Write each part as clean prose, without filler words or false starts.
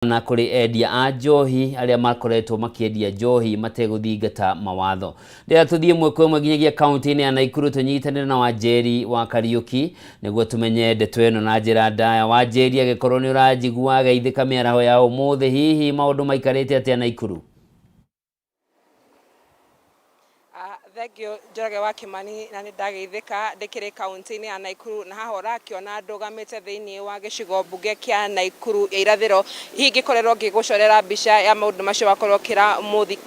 Na kũrĩ endia a njohi arĩa makoretwo makĩendia njohi mategũthingata mawatho. Ndĩrenda tũthiĩ ĩmwe kwa ĩmwe nginyagia kaunti-inĩ ya Naikuru tũnyitanĩre na Wanjeri wa Kariũki nĩguo tũmenye ndeto ĩno na njĩra ndaya. Wanjeri, angĩkorwo nĩ ũranjigua geithĩka mĩaraho ya ũmũthĩ, hihi maũndũ maikarĩte atĩa Naikuru? Thengiũ Njoroge wa Kĩmani, na nĩ ndageithĩka ndĩkĩrĩ kaunti-inĩ ya Naikuru, na haha ũrakĩona ndũgamĩte thĩinĩ wa gĩcigo mbunge kĩa Naikuru ya irathĩro. Hihi ngĩkorerwo ngĩgũcorera mbica ya maũndũ macio wakorwo ũkĩra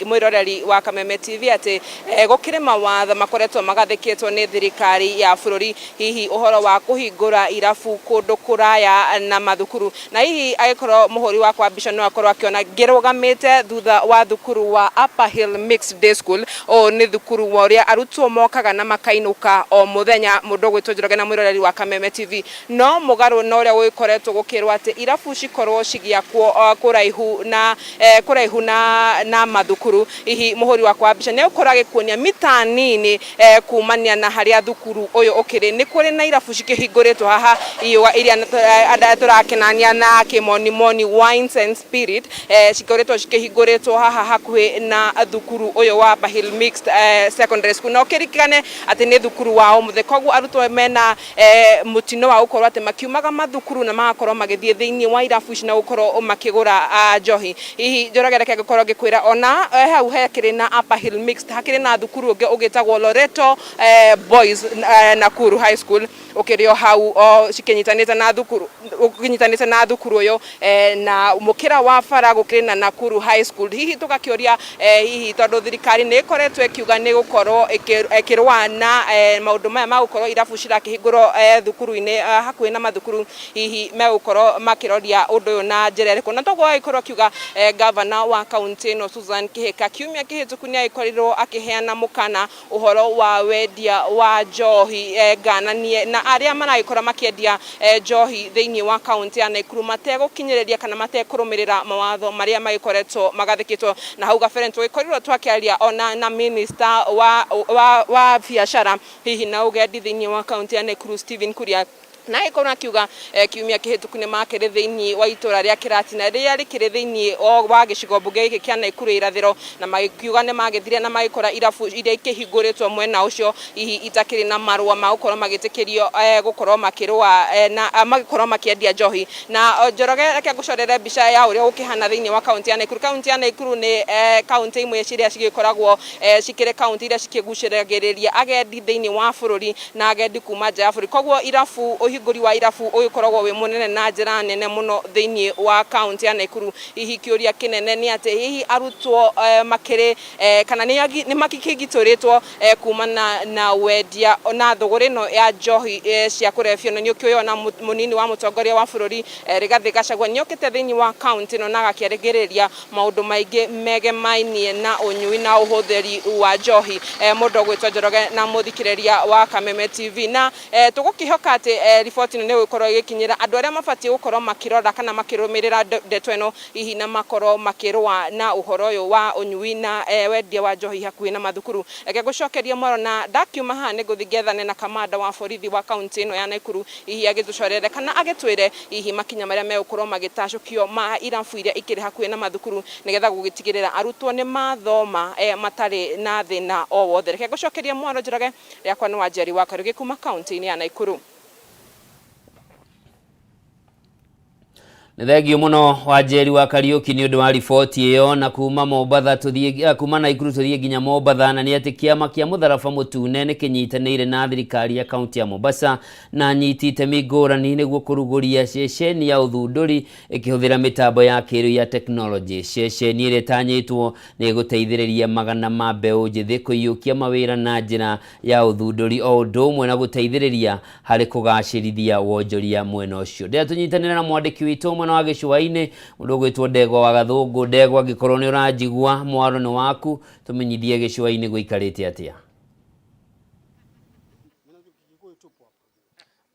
mwĩroreri wa Kameme TV atĩ gũkĩrĩ mawatho makoretwo magathĩkĩtwo nĩ thirikari ya bũrũri, hihi ũhoro wa kũhingũra irabu kũndũ kũraya na mathukuru. Na hihi agĩkorwo mũhũri wakwa wa mbica no akorwo akĩona ngĩrũgamĩte thutha wa thukuru wa Upper Hill Mixed Day School. Ũyũ nĩ thukuru wa ũrĩa arutwo mokaga na makainũka o mũthenya, mũndũ ũgwĩtwo Njoroge na mwĩroreri wa Kameme TV. No mũgarũ na ũrĩa gũgĩkoretwo gũkĩrwo atĩ irabu cikorwo cigĩakwo kũraihu na kũraihu na na mathukuru, hihi mũhũri wakwa wa mbica nĩ egũkorwo agĩkuonia mita nini kumania na harĩa thukuru ũyũ ũkĩrĩ. Nĩ kũrĩ na irabu cikĩhingũrĩtwo haha iria tũrakenania na Kĩmonimoni Wines and Spirit, cikoretwo cikĩhingũrĩtwo haha hakuhĩ na thukuru ũyũ wa Upper Hill Mixed Secondary School. Na ũkĩririkane atĩ nĩ thukuru wa ũmũthĩ, koguo arutwo mena mũtino wa gũkorwo atĩ makiumaga mathukuru na magakorwo magĩthiĩ thĩinĩ wa irabu ici na gũkorwo makĩgũra njohi. Hihi Njoroge, reke ngũkorwo ngĩkwĩra ona hau hekĩrĩ na Upper Hill Mixed, hakĩrĩ na thukuru ũngĩ ũgĩtagwo Loreto Boys Nakuru High School, ũkĩrĩ o hau o cikĩnyitanĩte na thukuru, ũkĩnyitanĩte na thukuru ũyũ, na mũkĩra wa bara gũkĩrĩ na Nakuru High School. Hihi tũgakĩũria, hihi tondũ thirikari nĩ ĩkoretwo ĩkiuga nĩ gũkorwo ĩkĩrũa na maũndũ maya ma gũkorwo irabu cirakĩhingũrwo thukuru-inĩ, hakuhĩ na mathukuru, hihi megũkorwo makĩroria ũndũ ũyũ na njĩra ĩrĩkũ? Na toguo agĩkorwo akiuga ngavana wa kaunti ĩno Susan Kĩhĩka kiumia kĩhĩtũku nĩ agĩkorirwo akĩheana mũkana ũhoro wa wendia wa njohi ngananie na arĩa maragĩkorwo makĩendia njohi thĩinĩ wa kaunti ya Naikuru mategũkinyĩrĩria kana matekũrũmĩrĩra mawatho marĩa magĩkoretwo magathĩkĩtwo. Na hau gabere nĩtũgĩkorirwo twakĩaria ona na minister wa biacara hihi na ũgendi thĩinĩ wa kaunti ya Naikuru Stephen Kuria, na agĩkorwo akiuga kiumia kĩhĩtũku nĩ makĩrĩ thĩinĩ wa itũra rĩa Kĩratina rĩrĩa rĩkĩrĩ thĩinĩ wa gĩcigo mbunge gĩkĩ kĩa Naikuru irathĩro, na magĩkiuga nĩ magĩthire na magĩkora irabu iria ikĩhingũrĩtwo mwena ũcio hihi itakĩrĩ na marũa ma gũkorwo magĩtĩkĩrio gũkorwo makĩrũa na magĩkorwo makĩendia njohi. Na Njoroge, reke ngũcorere mbica ya ũrĩa gũkĩhana thĩinĩ wa kaunti ya Naikuru. Kaunti ya Naikuru nĩ kaunti imwe ciria cigĩkoragwo cikĩrĩ kaunti iria cikĩgucagĩrĩria agendi thĩinĩ wa bũrũri na agendi kuma nja ya bũrũri. Koguo irabu, ũhingũri wa irabu ũgĩkoragwo wĩ mũnene na njĩra nene mũno thĩinĩ wa kaunti ya Naikuru. Hihi kĩũria kĩnene nĩ atĩ hihi arutwo makĩrĩ kana nĩ makĩgitĩrĩtwo kumana na wendia na thũgũrĩ ĩno ya njohi cia kũrebio? Na nĩ ũkĩũĩ ona mũnini wa mũtongoria wa bũrũri Rigathĩ Gachagua nĩ okĩte thĩinĩ wa kaunti ĩno na agakĩarĩrĩria maũndũ maingĩ megemainie na ũnyui na ũhũthĩri wa njohi, mũndũ ũgwĩtwo Njoroge na mũthikĩrĩria wa Kameme TV. Na tũgũkĩhoka atĩ riboti ĩno nĩ ĩgũkorwo ĩgĩkinyĩra andũ arĩa mabatiĩ gũkorwo makĩrora kana makĩrũmĩrĩra ndeto ĩno, hihi na makorwo makĩrũa na ũhoro ũyũ wa ũnyui na wendia wa njohi hakuhĩ na mathukuru. Reke ngũcokerie mwaro, na ndakiuma haha nĩ ngũthiĩ ngethane na kamanda wa borithi wa kaunti ĩno ya Naikuru, hihi agĩtũcorere kana agĩtwĩre hihi makinya marĩa megũkorwo magĩtacũkio ma irabu iria ikĩrĩ hakuhĩ na mathukuru, nĩgetha gũgĩtigĩrĩra arutwo nĩ mathoma matarĩ na thĩna o wothe. Reke ngũcokerie mwaro Njoroge, rĩakwa nĩ Wanjeri wa Kariũki kuma kaunti-inĩ ya Naikuru. Nĩ thengiũ mũno Wanjeri wa Kariũki nĩ ũndũ wa riboti ĩyo. Na kuma Mombatha tũthiĩ, kuma Naikuru tũthiĩ nginya Mombatha, na nĩ atĩ kĩama kĩa Mũtharaba Mũtune nĩ kĩnyitanĩire na thirikari ya kaunti ya Mombasa na anyiti itemi ngũrani nĩguo kũrugũria ceceni ya ũthundũri ĩkĩhũthĩra mĩtambo ya kĩrĩu ya tekinoronjĩ. Ceceni ĩrĩa ĩtanyĩtwo nĩ ĩgũteithĩrĩria magana ma mbeũ njĩthĩ kũiyũkia mawĩra na njĩra ya ũthundũri o ũndũ ũmwe na gũteithĩrĩria harĩ kũgacĩrithia wonjoria mwena ũcio. Ndĩrenda tũnyitanĩre na mwandĩki witũ mwena wa gĩcũa-inĩ, mũndũ ũgwĩtwo Ndegwa wa Gathũngũ. Ndegwa, angĩkorwo nĩ ũranjigua, mwaro nĩ waku, tũmenyithie gĩcũa-inĩ gũikarĩte atĩa.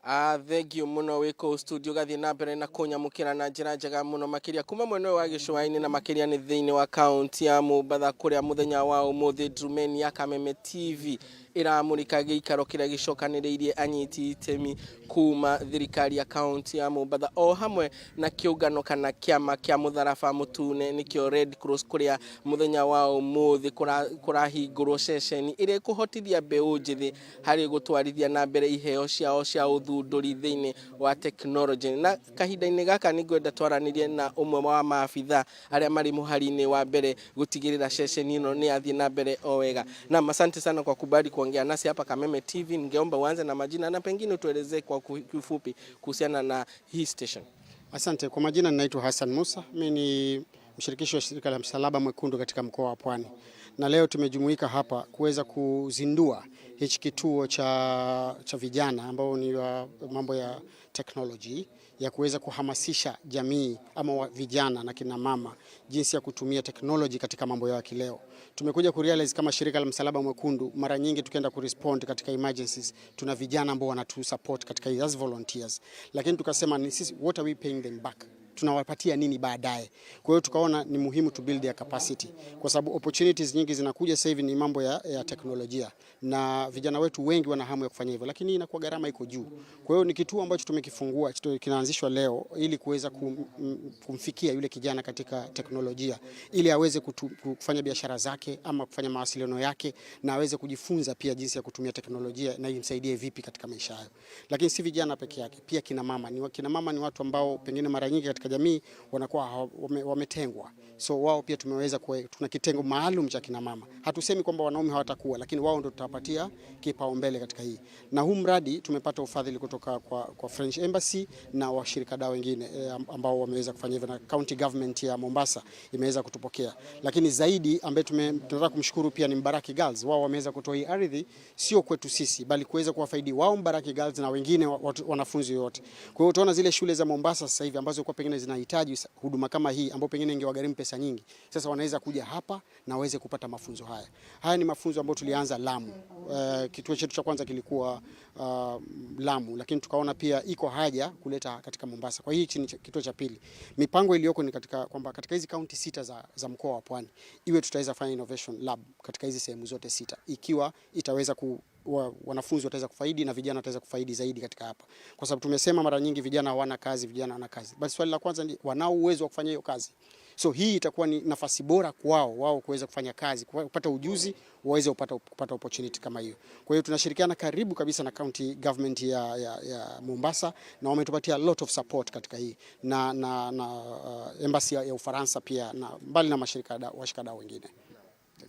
Thengiũ mũno wĩ kũu studio gathiĩ na mbere na kũnyamũkĩra na njĩra njega mũno makĩria kuma mwena ũyũ wa gĩcũa-inĩ na makĩria nĩ thĩinĩ wa kaunti ya Mombatha kũrĩa mũthenya wa ũmũthĩ Ndrumeni ya Kameme TV ĩramũrĩka gĩikaro kĩrĩa gĩcokanĩrĩirie anyiti itemi kuma thirikari ya kaunti ya Mombatha o hamwe na kĩũngano kana kĩama kĩa mũtharaba mũtune nĩkĩo Red Cross kũrĩa mũthenya wa ũmũthĩ kũrahingũrwo ceceni ĩrĩa ĩkũhotithia mbeũ njĩthĩ harĩ gũtwarithia na mbere iheo ciao cia ũthundũri thĩinĩ wa tekinoronjĩ. Na kahinda-inĩ gaka nĩ ngwenda twaranĩrie na ũmwe wa maabitha arĩa marĩ mũhari-inĩ wa mbere gũtigĩrĩra ceceni ĩno nĩ yathiĩ na mbere o wega. Naam, asante sana kwa kubali kuongea nasi hapa Kameme TV. Ningeomba uanze na majina na pengine utuelezee kwa kifupi kuhusiana na hii station. Asante. Kwa majina ninaitwa Hassan Musa, mimi ni mshirikishi wa shirika la Msalaba Mwekundu katika mkoa wa Pwani, na leo tumejumuika hapa kuweza kuzindua hichi kituo cha vijana ambao ni wa mambo ya technology ya kuweza kuhamasisha jamii ama vijana na kina mama jinsi ya kutumia technology katika mambo yao ya kileo. Tumekuja kurealize kama shirika la Msalaba Mwekundu, mara nyingi tukienda kurespond katika emergencies, tuna vijana ambao wanatu support katika as volunteers, lakini tukasema ni sisi, what are we paying them back? Tunawapatia nini baadaye? Kwa hiyo tukaona ni muhimu to build their capacity, kwa sababu opportunities nyingi zinakuja sasa hivi ni mambo ya teknolojia, na vijana wetu wengi wana hamu ya kufanya hivyo, lakini inakuwa gharama iko juu. Kwa hiyo ni kituo ambacho tumekifungua, kinaanzishwa leo ili kuweza kumfikia yule kijana katika teknolojia ili aweze kufanya biashara zake ama kufanya mawasiliano yake na aweze kujifunza pia jinsi ya kutumia teknolojia na imsaidie vipi katika maisha hayo. Lakini si vijana peke yake, pia kina mama. Kina mama ni watu ambao pengine mara nyingi katika jamii wanakuwa wametengwa. So wao pia tumeweza tuna kitengo maalum cha kina mama. Hatusemi kwamba wanaume hawatakuwa, lakini wao ndio tutawapatia kipaumbele katika hii. Na huu mradi tumepata ufadhili kutoka kwa French Embassy na washirikadau wengine ambao wameweza kufanya hivyo, na county government ya Mombasa imeweza kutupokea. Lakini zaidi ambaye tunataka kumshukuru pia ni Mbaraki Girls. Wao wameweza kutoa hii ardhi sio kwetu sisi, bali kuweza kuwafaidi wao Mbaraki Girls na wengine wanafunzi wote. Kwa hiyo utaona zile shule za Mombasa sasa hivi ambazo kwa pengine zinahitaji huduma kama hii ambapo pengine ingewagharimu pesa nyingi, sasa wanaweza kuja hapa na waweze kupata mafunzo haya. Haya ni mafunzo ambayo tulianza Lamu. Kituo chetu cha kwanza kilikuwa Lamu, lakini tukaona pia iko haja kuleta katika Mombasa. Kwa hiyo hichi ni kituo cha pili. Mipango iliyoko ni katika kwamba katika hizi kaunti 6 za mkoa wa Pwani iwe tutaweza fanya innovation lab katika hizi sehemu zote 6, ikiwa itaweza wanafunzi wataweza kufaidi na vijana wataweza kufaidi zaidi katika hapa, kwa sababu tumesema mara nyingi vijana hawana kazi, vijana hawana kazi. Basi swali la kwanza ni wanao uwezo wa kufanya hiyo kazi? So hii itakuwa ni nafasi bora kwao wao kuweza kufanya kazi, kupata ujuzi, waweze kupata opportunity kama hiyo. Kwa hiyo tunashirikiana karibu kabisa na county government ya Mombasa na wametupatia lot of support katika hii na embassy ya Ufaransa pia, na mbali na washikadau wengine.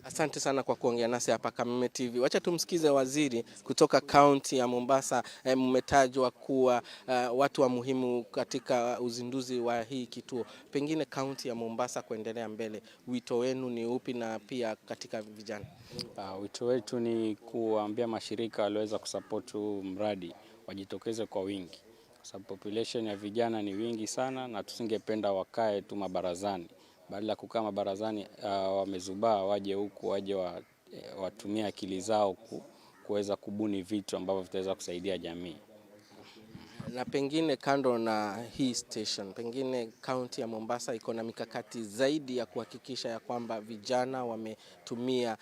Asante sana kwa kuongea nasi hapa Kameme TV. Wacha tumsikize waziri kutoka kaunti ya Mombasa. Mmetajwa kuwa watu wa muhimu katika uzinduzi wa hii kituo. Pengine kaunti ya Mombasa kuendelea mbele, wito wenu ni upi na pia katika vijana? Wito wetu ni kuambia mashirika walioweza kusupport huu mradi wajitokeze kwa wingi, kwa sababu population ya vijana ni wingi sana na tusingependa wakae tu mabarazani. Badala ya kukaa mabarazani wamezubaa, waje huku, waje watumie akili zao kuweza kubuni vitu ambavyo vitaweza kusaidia jamii. Na pengine kando na hii station, pengine kaunti ya Mombasa iko na mikakati zaidi ya kuhakikisha ya kwamba vijana wametumia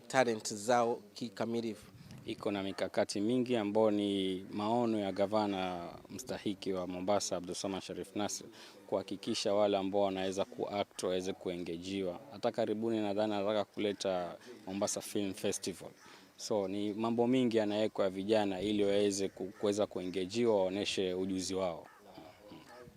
talent zao kikamilifu. Iko na mikakati mingi ambayo ni maono ya gavana mstahiki wa Mombasa Abdulswamad Sharif Nassir kuhakikisha wale ambao wanaweza kuact waweze kuengejiwa. Hata karibuni nadhani anataka kuleta Mombasa Film Festival. So ni mambo mingi yanawekwa ya vijana ili waweze kuweza kuengejiwa waoneshe ujuzi wao.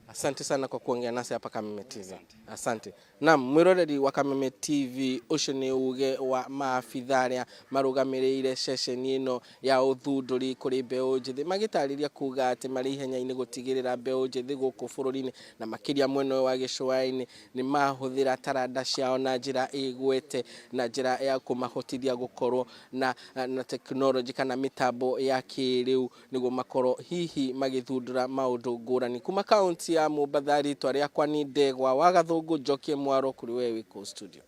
Asante sana kwa kuongea nasi hapa Kameme TV. Asante. Naam, mwiroreri wa Kameme TV, ucio ni uge wa maabitha aria marugamiriire ceceni ino ya uthunduri kuri mbeũ njĩthĩ, magĩtarĩria kuga atĩ marĩ ihenya-inĩ gũtigĩrĩra mbeũ njĩthĩ gũkũ bũrũri-inĩ na makĩria mwena ũyũ wa gĩcũa-inĩ nĩ mahũthĩra taranda ciao na njĩra ĩgwete, na njĩra ya kũmahotithia gũkorwo na tekinoronjĩ kana mĩtambo ya kĩrĩu nĩguo makorwo hihi magĩthundũra maũndũ ngũrani. Kuma kaunti ya Mombatha, rĩtwa rĩakwa nĩ Ndegwa wa Gathũngũ, Njokie Mwaro kũrĩ we wĩ kũu studio.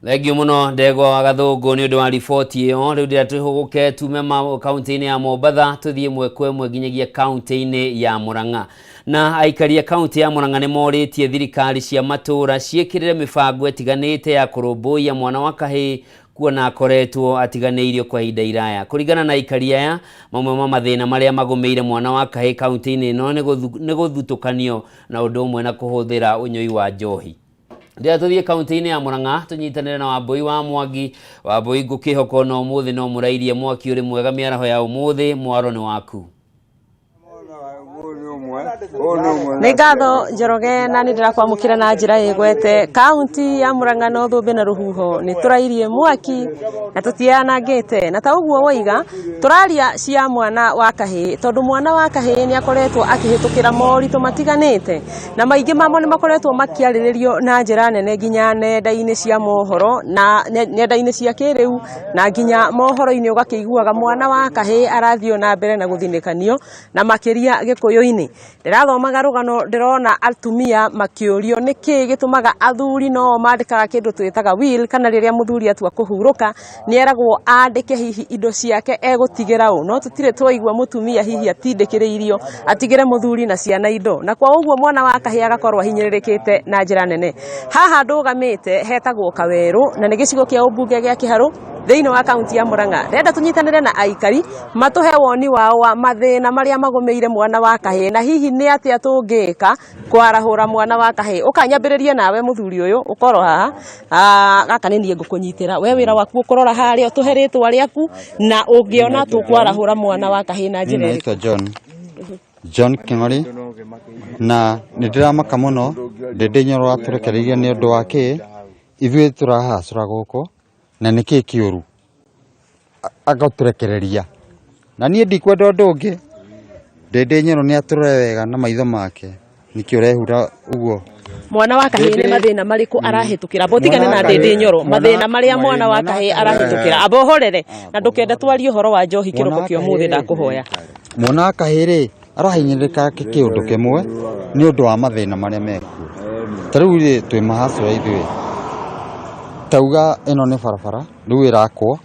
Thengio muno Ndegwa wa Gathũngũ nĩ ũndũ wa riboti ĩyo. Rĩu ndĩra twĩhũgũke tume kaunti-inĩ ya Mombatha tũthiĩ ĩmwe kwa ĩmwe nginyagia kaunti-inĩ ya Murang'a. Na aikari a kaunti ya Murang'a nĩ morĩtie thirikari cia matũũra ciĩkĩrĩre mĩbango ĩtiganĩte ya kũrũmbũiya mwana wa kahĩĩ kuona akoretwo atiganĩirio kwa ihinda iraya. Kũringana na aikari aya, mamwe ma mathĩna marĩa magũmĩire mwana wa kahĩĩ kaunti-inĩ ĩno nĩ gũthutũkanio na ũndũ ũmwe na kũhũthĩra ũnyui wa njohi. Ndĩra tũthiĩ kaunti-inĩ ya Murang'a tũnyitanĩre na Wambui wa Mwangi. Wambui, ngũkĩhoka ona ũmũthĩ no mũrairie mwaki ũrĩ mwega mĩaraho ya ũmũthĩ, mwaro nĩ waku. Nĩ ngatho Njoroge, na nĩ ndĩrakwamũkĩra na njĩra ĩgwete. Kaunti ya Murang'a no thũmbĩ na rũhuho, nĩ tũrairie mwaki na tũtianangĩte, na ta ũguo woiga tũraria cia mwana wa kahĩĩ, tondũ mwana wa kahĩĩ nĩ akoretwo akĩhĩtũkĩra moritũ matiganĩte, na maingĩ mamo nĩ makoretwo makĩarĩrĩrio na njĩra nene nginya nenda-inĩ cia mohoro na nenda-inĩ cia kĩrĩu, na nginya mohoro-inĩ ũgakĩiguaga mwana wa kahĩĩ arathiĩ na mbere na gũthinĩkanio, na makĩria gĩkũyũ-inĩ. Ndĩrathomaga rũgano ndĩrona atumia makĩũrio nĩkĩ gĩtũmaga athuri no mandĩkaga kĩndũ twĩtaga will, kana rĩrĩa mũthuri atua kũhurũka nĩ eragwo andĩke hihi indo ciake egũtigĩra ũ, no tũtirĩ twaigua mũtumia hihi atindĩkĩrĩirio atigĩre mũthuri na ciana indo, na kwa ũguo mwana wa kahĩĩ agakorwo ahinyĩrĩrĩkĩte na njĩra nene. Haha ndũgamĩte hetagwo Kawerũ, na nĩ gĩcigo kĩa ũmbunge gĩa Kĩharũ thĩinĩ wa kaunti ya Murang'a. Ndĩrenda tũnyitanĩre na aikari matũhe woni wao wa mathĩna marĩa magũmĩire mwana wa kahĩĩ, na hihi nĩ atĩa tũngĩka kwarahũra mwana wa kahĩĩ. Ũkanyambĩrĩrie nawe mũthuri ũyũ ũkorwo haha. Gaka nĩ niĩ ngũkũnyitĩra we, wĩra waku ũkũrora harĩa, ũtũhe rĩtwa rĩaku na ũngĩona tũkwarahũra mwana wa kahĩĩ na njĩra ĩrĩkũ. Naitwa John King'ori, na nĩ ndĩramaka mũno Ndĩndĩ Nyoro atũrekereirie nĩ ũndũ wa kĩ ithuĩ tũrahacũra gũkũ, na nĩ kĩ kĩũru agatũrekereria, na niĩ ndikwenda ũndũ ũngĩ. Ndĩndĩ Nyoro nĩ atũrore wega na maitho make, nĩkĩ ũrehura ũguo? Mwana wa kahĩĩ nĩ mathĩna marĩkũ arahĩtũkĩra? Amba ũtigane na Ndĩndĩ Nyoro, mathĩna marĩa mwana wa kahĩĩ arahĩtũkĩra, amba ũhorere na ndũkende twarie ũhoro wa njohi kĩroko kĩa ũmũthĩ, ndakũhoya. Mwana wa kahĩĩ rĩ, arahinyĩrĩrĩka kĩũndũ kĩmwe nĩ ũndũ wa mathĩna marĩa mekuo. Ta rĩu rĩ, twĩ mahacũra ithuĩ, tauga ĩno nĩ barabara rĩu ĩrakwo,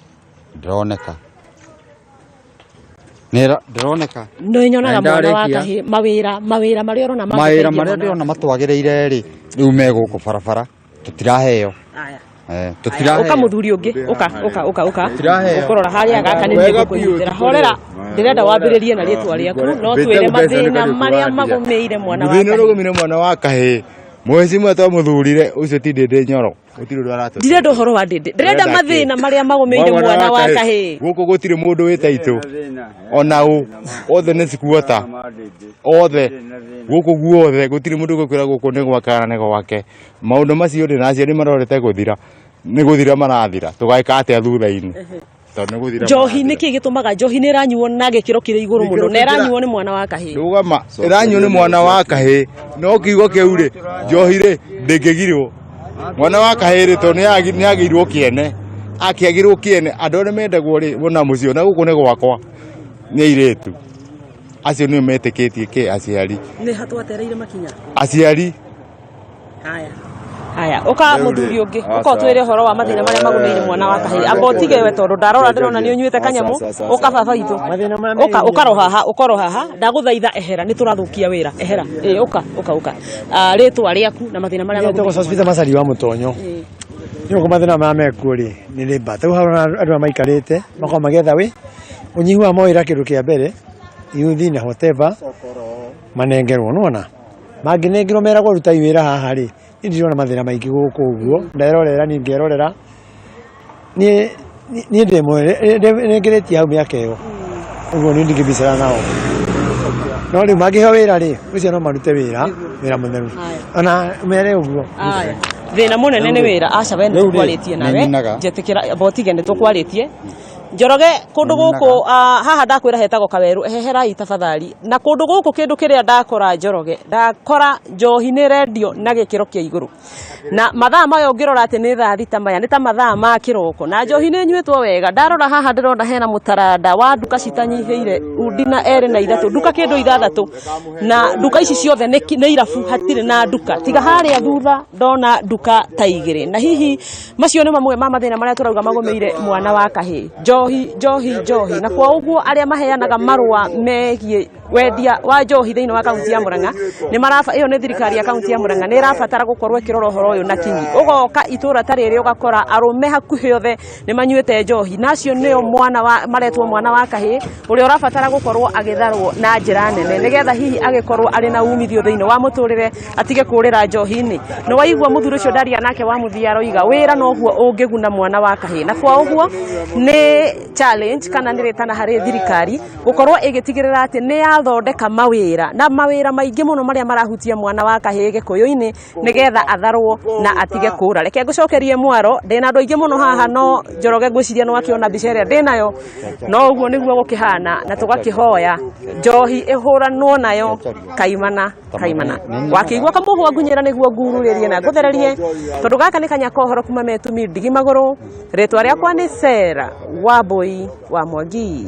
ndĩroneka ndĩroneka. Nĩ nyonaga mwana wa kahĩĩ mawĩra marĩa ũrona mawĩra marĩa ndĩrona matwagĩrĩire rĩ, rĩu me gũkũ barabara tũtiraheo. Tũtiraheo. Ũka mũthuri ũngĩ, ũka ũka ũka ũka, ũkũrora harĩa gaka nĩ niĩ ngũkũnyitĩra. Horera, ndĩrenda wambĩrĩrie na rĩtwa rĩaku, no twĩre mathĩna marĩa magũmĩire mwana wa kahĩĩ. Thĩna ũrĩa mwana wa kahĩĩ, mweci twamũthurire ũcio ti Ndĩndĩ Nyoro, gũtirĩ ũndũ aratũ. Ndirenda ũhoro wa Ndĩndĩ, ndĩrenda mathĩna marĩa magũmĩire mwana wa kahĩĩ. Gũkũ gũtirĩ mũndũ wĩ taitũ ona ũ, othe nĩ sikuota othe gũkũ guothe, gũtirĩ mũndũ ũgũkwĩra gũkũ nĩ gwake kana nĩ gwake. Maũndũ macio rĩ, na aciari marorete gũthira, nĩ gũthira marathira, tũgeka atĩa thutha-inĩ? Tondũ nĩ gũthira. Njohi, nĩ kĩ gĩtũmaga njohi nĩ ĩranyuo na gĩkĩro kĩrĩ igũrũ mũno, na ĩranyuo nĩ mwana wa kahĩĩ? Rũgama, ĩranyuo nĩ mwana wa kahĩĩ, no kiugo kĩu rĩ, njohi rĩ, ndĩngĩgirwo mwana wa kahĩĩ rĩ, tondũ nĩ agĩirwo kĩene, akĩagĩrwo kĩene, andũ arĩa mendagwo rĩ, wona mũciĩ ona gũkũ nĩ gwakwa, nĩ airĩtu acio nĩo metĩkĩtie kĩ aciari. Nĩ hatwatereire makinya aciari. Haya haya, ũka mũthuri ũngĩ, ũka ũtwĩre ũhoro wa mathĩna marĩa magũmĩire mwana wa kahĩĩ. Amba ũtige we, tondũ ndarora ndĩrona nĩ ũnyuĩte kanyamũ. Ũka baba witũ, ũka ũkaro haha, ũkoro haha, ndagũthaitha, ehera, nĩ tũrathũkia wĩra, ehera. Ĩ ũka ũka ũka, rĩtwa rĩaku na mathĩna marĩa magũmĩire. Sospeter Macari wa Mũtonyo. Nĩ ũguo mathĩna marĩa mekuo rĩ, nĩ labour. Ta rĩu haha ũrona andũ aya maikarĩte makoragwo magĩetha wĩ ũnyihu wa mawĩra, kĩndũ kĩa mbere, yuthi na whatever manengerwo, nĩwona mangĩnengerwo meragwo rutai wĩra haha rĩ, niĩ ndirona mathĩna maingĩ gũkũ ũguo. Nderorera niĩ ngerorera, niĩ ndĩ nĩngĩrĩtie hau mĩaka ĩyo ũguo, niĩ ndingĩbicana nao, no rĩu mangĩheo wĩra rĩ, ũcio no marute wĩra, wĩra mũtheru, ona mere ũguo. Thĩna mũnene nĩ wĩra. Aca we, nĩ tũkwarĩtie nawe, njetĩkĩra botige, nĩ tũkwarĩtie. Njoroge kũndũ gũkũ haha ndakwĩra hetagwo Kawerũ, eherai tafadhali. Na kũndũ gũkũ kĩndũ kĩrĩa ndakora Njoroge, ndakora njohi nĩ ĩrendio na gĩkĩro kĩa igũrũ. Na mathaa maya ũngĩrora atĩ nĩ thaa thita maya nĩ ta mathaa ma kĩroko na njohi nĩ ĩnyuĩtwo wega. Ndarora haha ndĩrona hena mũtaranda wa nduka citanyihĩire undi na erĩ na ithatũ, nduka kĩndũ ithathatũ, na nduka ici ciothe nĩ irabu, hatirĩ na nduka tiga harĩa thutha ndona nduka ta igĩrĩ. Na hihi macio nĩ mamwe ma mathĩna marĩa tũrauga magũmĩire mwana wa kahĩĩ, njohi njohi njohi. Na kwa ũguo arĩa maheanaga marũa megiĩ wendia wa njohi thĩinĩ wa kaunti ya Murang'a nĩ maraba ĩyo nĩ thirikari ya kaunti ya Murang'a nĩ ĩrabatara gũkorwo ĩkĩrora ũhoro ũyũ na kinyi. Ũgoka itũra ta rĩrĩ ũgakora arũme hakuhĩ othe nĩ manyuĩte njohi, na acio nĩo mwana wa maretwo mwana wa kahĩĩ ũrĩa ũrabatara gũkorwo agĩtharwo na njĩra nene nĩgetha hihi agĩkorwo arĩ na umithio thĩinĩ wa mũtũrĩre atige kũrĩra njohi-inĩ. Nĩ waigua mũthuri ũcio ndaria nake wa mũthia aroiga wĩra noguo ũngĩguna mwana wa kahĩĩ, na kwa ũguo nĩ challenge kana nĩ rĩtana harĩ thirikari gũkorwo ĩgĩtigĩrĩra atĩ nĩ yathondeka mawĩra na mawĩra maingĩ mũno marĩa marahutia mwana wa kahĩĩ gĩkũyũ-inĩ nĩgetha atharwo na atige kũra. Reke ngũcokerie mwaro, ndĩna andũ aingĩ mũno haha no Njoroge ngwĩciria nĩ wakĩona mbica ĩrĩa ndĩnayo, no ũguo nĩguo gũkĩhana na tũgakĩhoya njohi ĩhũranwo nayo kaimana kaimana. Wakĩigua kamũhwa ngunyĩra nĩguo ngururĩrie na ngũthererie, tondũ gaka nĩ kanya ka ũhoro kuma Metumi ndigi magũrũ. Rĩtwa rĩakwa nĩ Sarah Wambui wa Mwangi.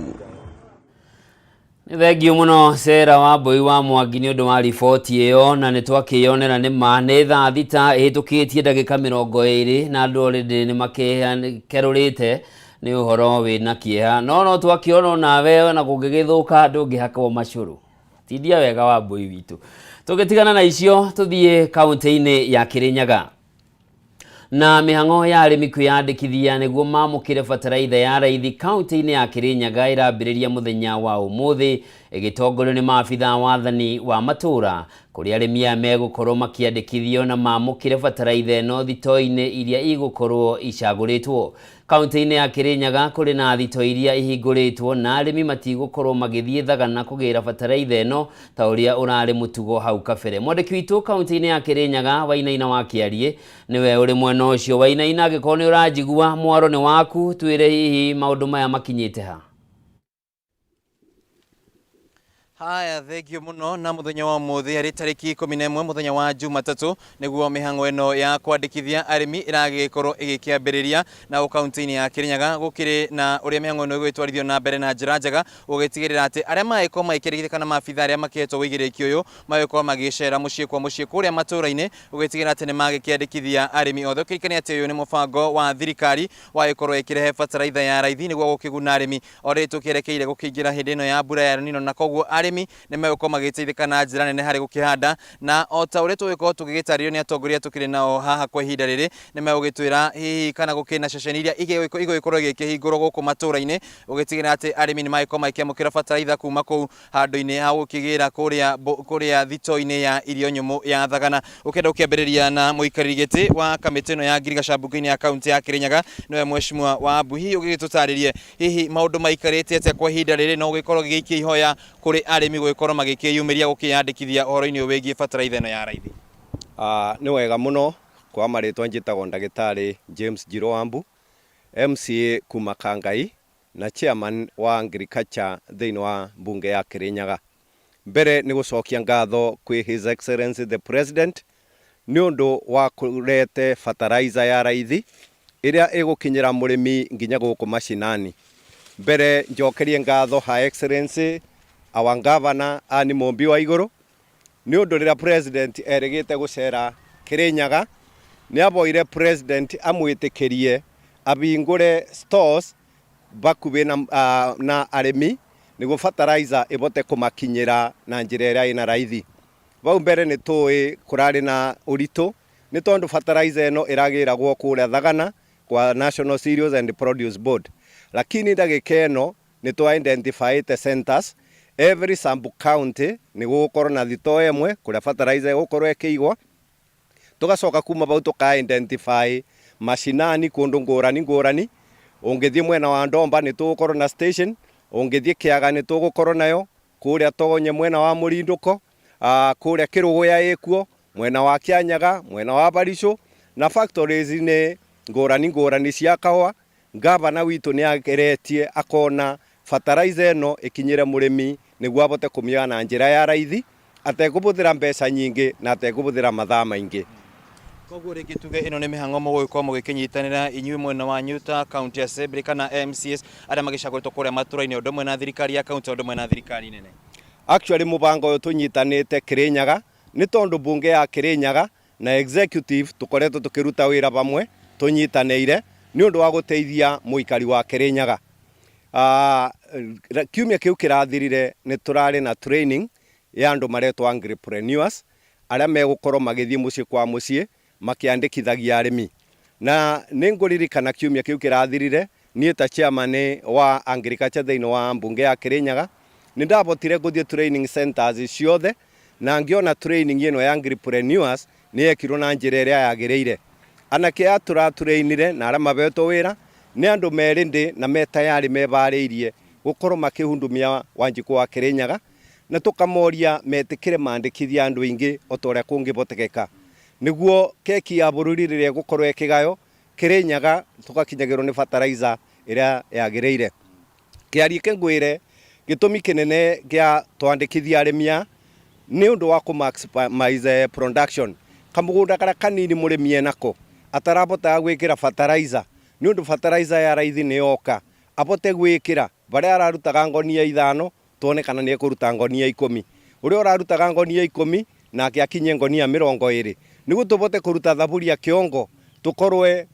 Nĩ thengiũ mũno Sarah Wambui wa Mwangi nĩ ũndũ wa riboti ĩyo, na nĩ twakĩyonera nĩ ma nĩ thaa thita ĩhĩtũkĩtie ndagĩka mĩrongo ĩrĩ na andũ already nĩ makĩkerũrĩte nĩ ũhoro wĩna kĩeha, no no twakĩona onawe ona kũngĩgĩthũka ndũngĩhakwo macũrũ. Tindia wega Wambui witũ. Tũgĩtigana na icio tũthiĩ kaũntĩ-inĩ ya Kĩrĩnyaga. Na mĩhang'o ya arĩmi kwĩyandĩkithia nĩguo mamũkĩre bataraitha ya raithi kaunti-inĩ ya Kĩrĩnyaga ĩrambĩrĩria mũthenya wa ũmũthĩ ĩgĩtongorio nĩ maabithaa wathani wa matũũra kũrĩa arĩmi aya megũkorwo makĩandĩkithio na mamũkĩre bataraitha ĩno thitoo-inĩ iria igũkorwo icagũrĩtwo. Kaunti-inĩ ya Kĩrĩnyaga kũrĩ na thitoo iria ihingũrĩtwo na arĩmi matigũkorwo magĩthiĩ thagana kũgĩra bataraitha ĩno ta ũrĩa ũrarĩ mũtugo hau kabere. Mwandĩki witũ kaunti-inĩ ya Kĩrĩnyaga Wainaina wa Kĩariĩ nĩwe ũrĩ mwena ũcio. Wainaina, angĩkorwo nĩ ũranjigua, mwaro nĩ waku, twĩre hihi maũndũ maya makinyĩte ha? Haya, thengio mũno. Na mũthenya wa ũmũthĩ arĩ tarĩki 11 mũthenya wa Jumatatũ nĩguo mĩhang'o ĩno ya kwandĩkithia arĩmi ĩragĩkorwo ĩgĩkĩambĩrĩria na kaunti-inĩ ya Kĩrĩnyaga gũkĩrĩ na ũrĩa mĩhang'o ĩno ĩgũgĩtwarithio na mbere na njĩra njega gũgĩtigĩrĩra atĩ arĩa magĩkorwo magĩkĩrĩkithia kana maabitha arĩa makĩhetwo ũigĩrĩrĩki ũyũ magĩkorwo magĩcera mũciĩ kwa mũciĩ kũrĩa matũra-inĩ gũgĩtigĩrĩra atĩ nĩ magĩkĩandĩkithia arĩmi othe. Ũkĩririkane atĩ ũyũ nĩ mũbango wa thirikari wagĩkorwo ĩkĩrehe bataraitha ya raithi nĩguo gũkĩguna arĩmi o rĩrĩ tũkĩerekeire gũkĩingĩra hĩndĩ ĩno ya mbura ya El Nino, na koguo arĩmi nĩ megũkorwo magĩteithĩka na njĩra nene harĩ gũkĩhanda, na o ta ũrĩa tũgũgĩkorwo tũgĩgĩtarĩrio nĩ atongoria tũkĩrĩ nao haha kwa ihinda rĩrĩ, nĩ megũgĩtwĩra hihi kana gũkĩrĩ na ceceni iria igũgĩkorwo igĩkĩhingũrwo gũkũ matũra-inĩ gũgĩtigĩrĩra atĩ arĩmi nĩ magĩkorwo magĩkĩamũkĩra bataraitha kuma kũu handũ-inĩ ha gũkĩgĩra kũrĩa kũrĩa thito-inĩ ya irio nyũmũ ya Thagana. Ũkĩenda gũkĩambĩrĩria na mũikarĩri gĩtĩ wa kamĩtĩ ĩno ya ngirigaca mbunge-inĩ ya kaunti ya Kĩrĩnyaga nĩwe Mheshimiwa Wambu, hihi ũgĩgĩtũtarĩrie hihi maũndũ maikarĩte atĩa kwa ihinda rĩrĩ na ũgĩkorwo ũgĩgĩikia ihoya kũrĩ arĩmi gũgĩkorwo magĩkĩyumĩria gũkĩyandĩkithia ũhoro-inĩ ũyũ wĩgiĩ bataraitha ĩno ya raithi? Nĩ wega mũno. Kwa marĩtwa njĩtagwo ndagĩtarĩ James Njirũ Wambu, MCA kuma Kangai na chairman wa Agriculture thĩinĩ wa mbunge ya Kĩrĩnyaga. Mbere nĩ gũcokia ngatho kwĩ His Excellency the President nĩ ũndũ wa kũrete fertilizer ya raithi ĩrĩa ĩgũkinyĩra mũrĩmi nginya gũkũ mashinani. Mbere njokerie ngatho Her Excellency our Governor Anne Mumbi Waigũrũ nĩ ũndũ rĩrĩa President erĩgĩte gũcera Kĩrĩnyaga nĩ aboire President amwĩtĩkĩrie abingũre stores bakubĩ na, na arĩmi nĩguo fertilizer ĩbote kũmakinyĩra na njĩra ĩrĩa ĩna raithi. Bau mbere nĩ tũĩ kũrarĩ na ũritũ nĩ tondũ fertilizer ĩno ĩragĩragwo kũrĩa Thagana kwa National Cereals and Produce Board, lakini ndagĩka ĩno nĩ twa identifyĩte centers every sub county nĩ gũgũkorwo na thitoo ĩmwe kũrĩa fertilizer ĩgũkorwo ĩkĩigwo. Tũgacoka kuma bau tũka identify mashinani kũndũ ngũrani ngũrani. Ũngĩthiĩ mwena wa Ndomba nĩ tũgũkorwo na station, ũngĩthiĩ Kĩaga nĩ tũgũkorwo nayo, kũrĩa Togonye mwena wa Mũrindũko, kũrĩa Kĩrũgũya ĩkuo, mwena wa Kĩanyaga, mwena wa Baricũ, na factories nĩ ngũrani ngũrani cia kahũa. Ngavana witũ nĩ ageretie akona fertilizer ĩno ĩkinyĩre mũrĩmi nĩguo abote kũmĩoya na njĩra ya raithi atekũbũthĩra mbeca nyingĩ na atekũbũthĩra mathaa maingĩ. Koguo rĩngĩ tuge ĩno nĩ mĩhang'o mũgũgĩkorwo mũgĩkĩnyitanĩra inyuĩ mwena wanyu ta county assembly kana MCAs arĩa magĩcagũrĩtwo kũrĩa matũra-inĩ, ũndũ ũmwe na thirikari ya county, ũndũ ũmwe na thirikari nene. Actually mũbango ũyũ tũnyitanĩte Kirinyaga nĩ tondũ bunge ya Kirinyaga na executive tũkoretwo tũkĩruta wĩra vamwe tũnyitanĩire nĩ ũndũ wa gũteithia mũikari wa Kirinyaga. Kiumia kĩu kĩrathirire nĩ tũrarĩ na training ya andũ maretwo agripreneurs arĩa megũkorwo magĩthiĩ mũciĩ kwa mũciĩ makĩandĩkithagia arĩmi. Na nĩ ngũririkana kiumia kĩu kĩrathirire niĩ ta chairman wa agriculture thĩinĩ wa mbunge ya Kirinyaga nĩ ndabotire gũthiĩ training centers ciothe na ngĩona training ĩno ya agripreneurs nĩ yekirwo na njĩra ĩrĩa yagĩrĩire. Anake aya tũratrainire na arĩa mabetwo wĩra nĩ andũ merĩ ndĩ na me tayari mebarĩirie gũkorwo makĩhundumia Wanjikũ wa Kirinyaga na tũkamoria metĩkĩre mandĩkithia andũ aingĩ o ta ũrĩa kũngĩhotekeka nĩguo keki ya bũrũri rĩrĩa ĩgũkorwo ĩkĩgayo Kirinyaga tũgakinyagĩrwo nĩ fertilizer ĩrĩa yagĩrĩire. Kĩarie kĩngwĩre gĩtũmi kĩnene gĩa twandĩkithia arĩmi aya nĩ ũndũ wa kũ maximize production. Kamũgũnda karĩa kanini mũrĩmi enako atarabotaga gwĩkĩra fertilizer nĩ ũndũ fertilizer ya raithi nĩ yoka abote gwĩkĩra barĩa ararutaga ngonia 5 tuone kana nĩ ekũruta ngonia 10 ũrĩa ũrarutaga ngonia 10 nake akinye ngonia 20 nĩguo tũbote kũruta thaburia kĩongo tũkorwe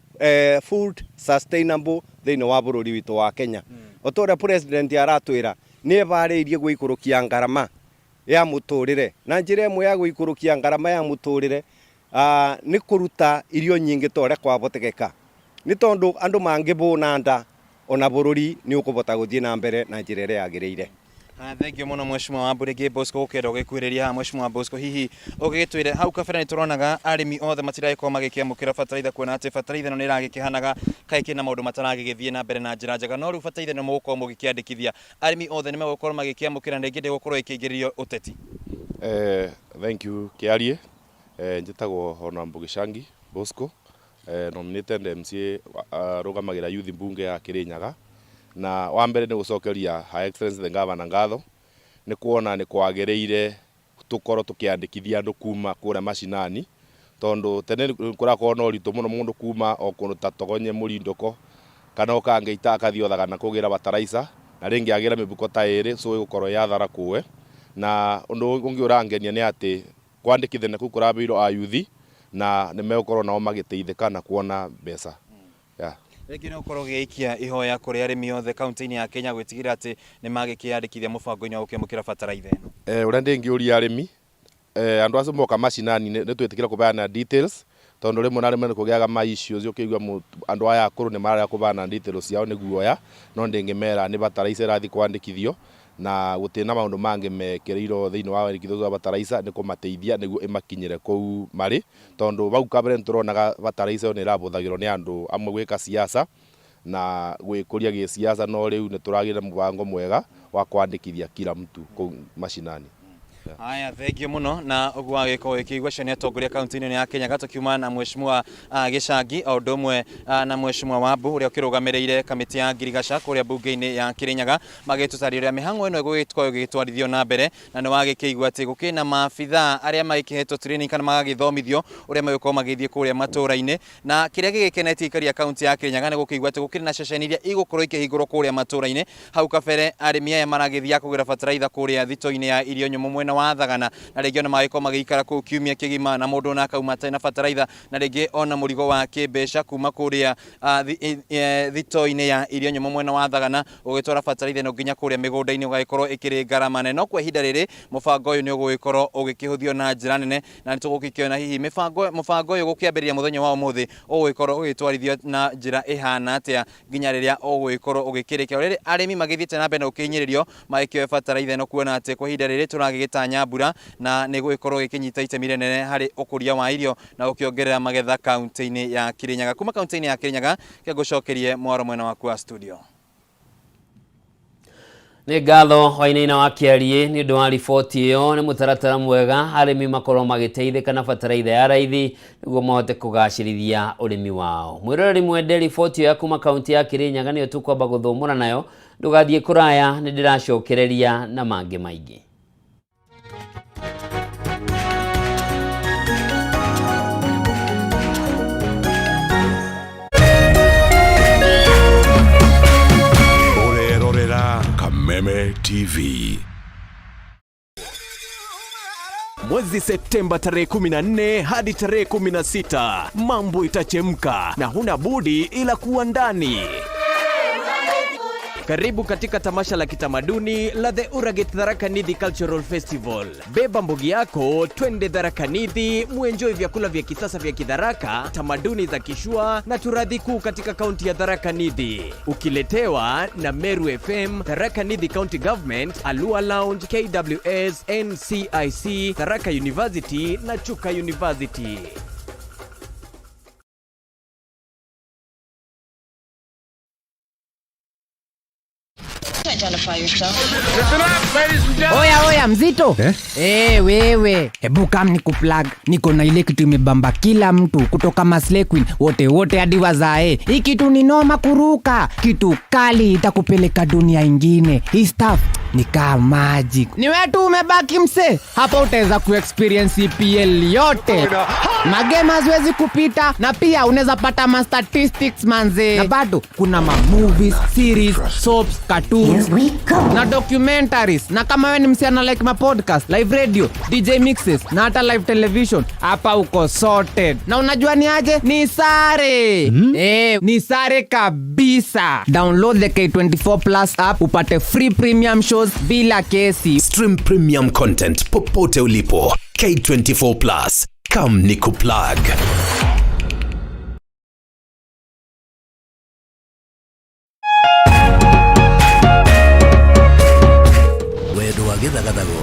food sustainable thĩinĩ wa bũrũri witũ wa Kenya. O ta ũrĩa president aratwĩra nĩ ebarĩirie gũikũrũkia ngarama ya mũtũrĩre na njĩra ĩmwe ya gũikũrũkia ngarama ya mũtũrĩre nĩ kũruta irio nyingĩ ta ũrĩa kwabotekeka nĩ tondũ andũ mangĩbũna nda ona bũrũri nĩ ũkũbota gũthiĩ na mbere na njĩra ĩrĩa yagĩrĩire. Thank you mũno Mheshimiwa Wambui. Rĩngĩ Bosco gũkĩenda ũgĩkuhĩrĩria haha. Mheshimiwa Bosco, hihi ũgĩgĩtwĩre hau kabere nĩ tũronaga arĩmi othe matiragĩkorwo magĩkĩamũkĩra bataraitha, kuona atĩ bataraitha ĩno nĩ ĩragĩkĩhanaga kaĩ kĩna maũndũ mataragĩgĩthiĩ na mbere na njĩra njega, no rĩu bataraitha ĩno mũgũkorwo mũgĩkĩandĩkithia arĩmi othe nĩ megũkorwo magĩkĩamũkĩra na rĩngĩ ndĩgũkorwo ĩkĩingĩrĩrio ũteti? Thank you Kĩarie. Njĩtagwo Honorable Gĩcangi Bosco, nominated MCA rũgamagĩra youth mbunge ya Kirinyaga. Na wa mbere nĩ gũcokeria Her Excellency the Governor ngatho nĩ kuona nĩ kwagĩrĩire tũkorwo tũkĩandĩkithia andũ kuma kũrĩa macinani, tondũ tene kũrakorwo na ũritũ mũno mũndũ kuma o kũndũ ta Togonye Mũrindũko kana o Kangeita akathiĩ Othagana kũgĩra bataraitha na rĩngĩ agĩra mĩbuko ta ĩrĩ, so ĩgũkorwo ĩ athara kũwe. Na ũndũ ũngĩ ũrangenia nĩ atĩ kwandĩkithania kũu kũrabeirwo ayuthi na nĩ megũkorwo nao magĩteithĩka na kuona mbeca. Rĩngĩ nĩ ũkorwo ũgĩikia ihoya kũrĩ arĩmi othe kaunti-inĩ ya Kenya gwĩtigĩra atĩ nĩ magĩkĩyandĩkithia mũbango-inĩ wa gũkĩamũkĩra bataraitha ĩno. Ũrĩa ndĩngĩũria arĩmi andũ acio moka macinani nĩ twĩtĩkĩra kũbeana details, tondũ rĩmwe na rĩmwe nĩ kũgĩaga ma issues ũkĩigua andũ aya akũrũ nĩ mararega kũbeana details ciao nĩ guoya, no ndĩngĩmera nĩ bataraitha ĩrathiĩ kwandĩkithio na gũtirĩ na maũndũ mangĩ mekĩrĩirwo thĩinĩ wa wandĩkithia wa bataraitha, nĩ kũmateithia nĩguo ĩmakinyĩre kũu marĩ, tondũ vau kabere nĩ tũronaga bataraitha ĩyo nĩ ĩrabũthagĩrwo nĩ andũ amwe gwĩka siasa na gwĩkũria gĩsiasa, no rĩu nĩ tũragĩre na mũbango mwega wa kwandĩkithia kila mtu kũu macinani. Haya, thengiũ mũno na ũguo wagĩkorwo ũkĩigua acio nĩ atongoria kaunti-inĩ ya Kirinyaga, tũkiuma na Mheshimiwa Gĩcangi o ũndũ ũmwe na Mheshimiwa Wambu ũrĩa ũkĩrũgamĩrĩire kamĩtĩ ya ngirigaca kũrĩa mbunge-inĩ ya Kirinyaga, magĩtũtarĩria ũrĩa mĩhang'o ĩno ĩgũgĩkorwo ĩgĩtwarithio na mbere. Na nĩ wagĩkĩigua atĩ gũkĩrĩ na maabithaa arĩa magĩkĩhetwo training kana magagĩthomithio ũrĩa magũkorwo magĩthiĩ kũrĩa matũra-inĩ, na kĩrĩa gĩgĩkenetie aikari a kaunti ya Kirinyaga nĩ gũkĩigua atĩ gũkĩrĩ na ceceni iria igũkorwo ikĩhingũrwo kũrĩa matũra-inĩ. Hau kabere arĩmi aya maragĩthiaga kũgĩra bataraitha kũrĩa thito-inĩ ya irio nyũmũ mwena wa Thagana, na rĩngĩ ona magĩkorwo magĩikara kũu kiumia kĩgima na mũndũ ona akauma atarĩ na bataraitha, na rĩngĩ ona mũrigo wa kĩmbeca kuma kũrĩa thito-inĩ ya irio nyũmũ mwena wa Thagana ũgĩtwara bataraitha ĩno nginya kũrĩa mĩgũnda-inĩ ũgagĩkorwo ĩkĩrĩ ngarama nene. No kwa ihinda rĩrĩ mũbango ũyũ nĩ ũgũgĩkorwo ũgĩkĩhũthio na njĩra nene, na nĩ tũgũgĩkĩona hihi mũbango ũyũ gũkĩambĩrĩria mũthenya wa ũmũthĩ ũgũgĩkorwo ũgĩtwarithio na njĩra ĩhana atĩa nginya rĩrĩa ũgũgĩkorwo ũgĩkĩrĩkia. Rĩrĩ arĩmi magĩthiĩte na mbere na gũkĩhinyĩrĩrio magĩkĩoe bataraitha ĩno, kuona atĩ kwa ihinda rĩrĩ tũragĩgĩtanya mbura na nĩ gũgĩkorwo gĩkĩnyita itemi rĩnene harĩ ũkũria wa irio na gũkĩongerera magetha kaunti-inĩ ya Kirinyaga. Kuma kaunti-inĩ ya Kirinyaga, kĩngũcokerie mwaro mwena waku wa studio. Nĩ ngatho Wainaina wa Kĩariĩ nĩ ũndũ wa riboti ĩyo. Nĩ mũtaratara mwega arĩmi makorwo magĩteithĩka na bataraitha ya raithi nĩguo mahote kũgacĩrithia ũrĩmi wao. Mwĩroreri mwende, riboti ĩyo ya kuma kaunti ya Kĩrĩnyaga nĩyo tũkwamba gũthũmũra nayo. Ndũgathiĩ kũraya, nĩ ndĩracokereria na mangĩ maingĩ. Ũrerorera Kameme TV. Mwezi Septemba tarehe 14 hadi tarehe 16, mambo itachemka na huna budi ila kuwa ndani. Karibu katika tamasha la kitamaduni la The Uraget Tharaka Nithi Cultural Festival. Beba mbogi yako, twende Tharaka Nithi, muenjoy vyakula vya kisasa vya Kidharaka, tamaduni za Kishua na turadhi kuu katika kaunti ya Tharaka Nithi. Ukiletewa na Meru FM, Tharaka Nithi County Government, Alua Lounge, KWS, NCIC, Tharaka University na Chuka University. Identify yourself. Oya oya mzito eh? Hey, wewe hebu kam ni kuplug, niko na ile kitu imebamba kila mtu kutoka Maslay Queen wote wote hadi wazae. Hii kitu ni noma kuruka, kitu kali itakupeleka dunia ingine. Hii stuff ni kama magic. Ni wewe tu umebaki mse, hapa utaweza kuexperience EPL yote, magame haziwezi kupita, na pia unaweza pata ma statistics manze, na bado kuna ma movies, series, soaps, cartoons na documentaries. Na kama wewe ni msichana like ma podcast, live radio, DJ mixes na hata live television, hapa uko sorted. Na unajua ni aje? Ni sare. Ni sare kabisa. Download the K24 Plus app upate free premium shows bila kesi. Stream premium content popote ulipo. K24 Plus. Come nikuplug. Wendo wa gĩthagathago.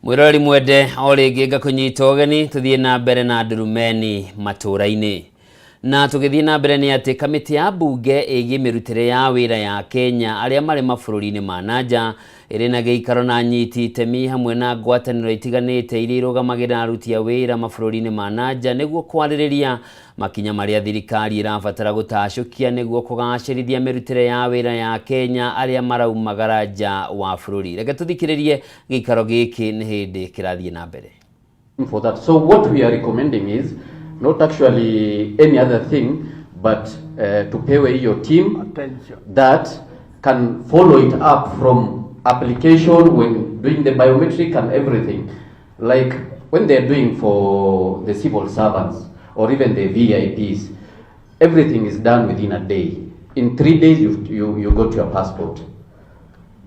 Mwĩroreri mwende, o rĩngĩ ngakũnyita ũgeni tũthiĩ na mbere na ndurumeni matũũra-inĩ. Na tũgĩthiĩ na mbere nĩ atĩ kamĩtĩ ya mbunge ĩgiĩ mĩrutĩre ya wĩra ya Kenya arĩa marĩ mabũrũri-inĩ ma nanja ĩrĩ na gĩikaro na anyiti itemi hamwe na ngwatanĩro itiganĩte iria irũgamagĩrĩra aruti a wĩra mabũrũri-inĩ ma nanja nĩguo kwarĩrĩria makinya marĩa thirikari ĩrabatara gũtacũkia nĩguo kũgacĩrithia mĩrutĩre ya wĩra ya Kenya arĩa maraumagara nja wa bũrũri. Reke tũthikĩrĩrie gĩikaro gĩkĩ nĩ hĩndĩ kĩrathiĩ na mbere. For that. So what we are recommending is not actually any other thing but tupewe hiyo team that can follow it up from application when doing the biometric and everything. Like when they're doing for the civil servants or even the VIPs, everything is done within a day. In 3 days you got your passport.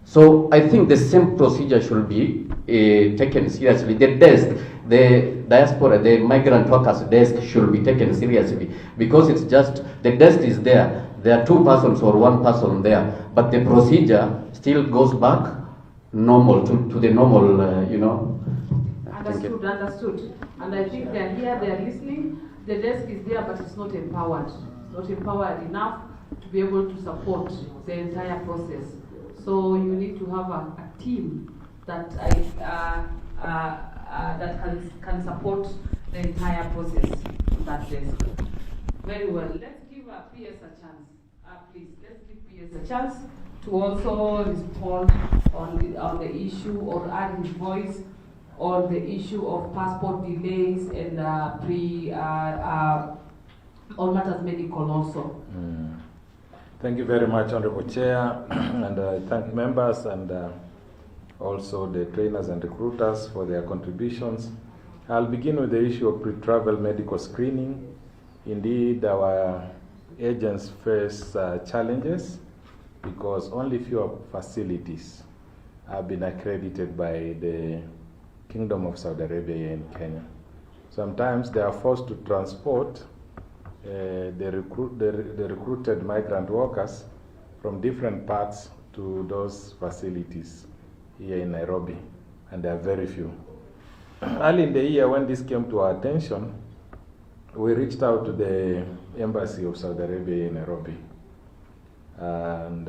So I think the same procedure should be taken seriously. The desk, the diaspora, the migrant workers desk should be taken seriously because it's just, the desk is there. There are two persons or one person there, but the procedure still goes back normal to the normal. Thank you. Understood, understood. And I think they're here, they're listening. The desk is there, but it's not empowered. It's not empowered enough to be able to support the entire process. So you need to have a team that can support the entire process on that desk. Very well. Let's give PS a chance. Please, let's give PS a chance to also respond on the issue or add his voice on the issue of passport delays and pre on matters medical also. Thank you very much, Honorable Chair, and I thank members and also the trainers and recruiters for their contributions. I'll begin with the issue of pre-travel medical screening. Indeed, our agents face challenges because only few facilities have been accredited by the Kingdom of Saudi Arabia here in Kenya. Sometimes they are forced to transport the recruited migrant workers from different parts to those facilities here in Nairobi, and there are very few. Early in the year, when this came to our attention, we reached out to the Embassy of Saudi Arabia in Nairobi and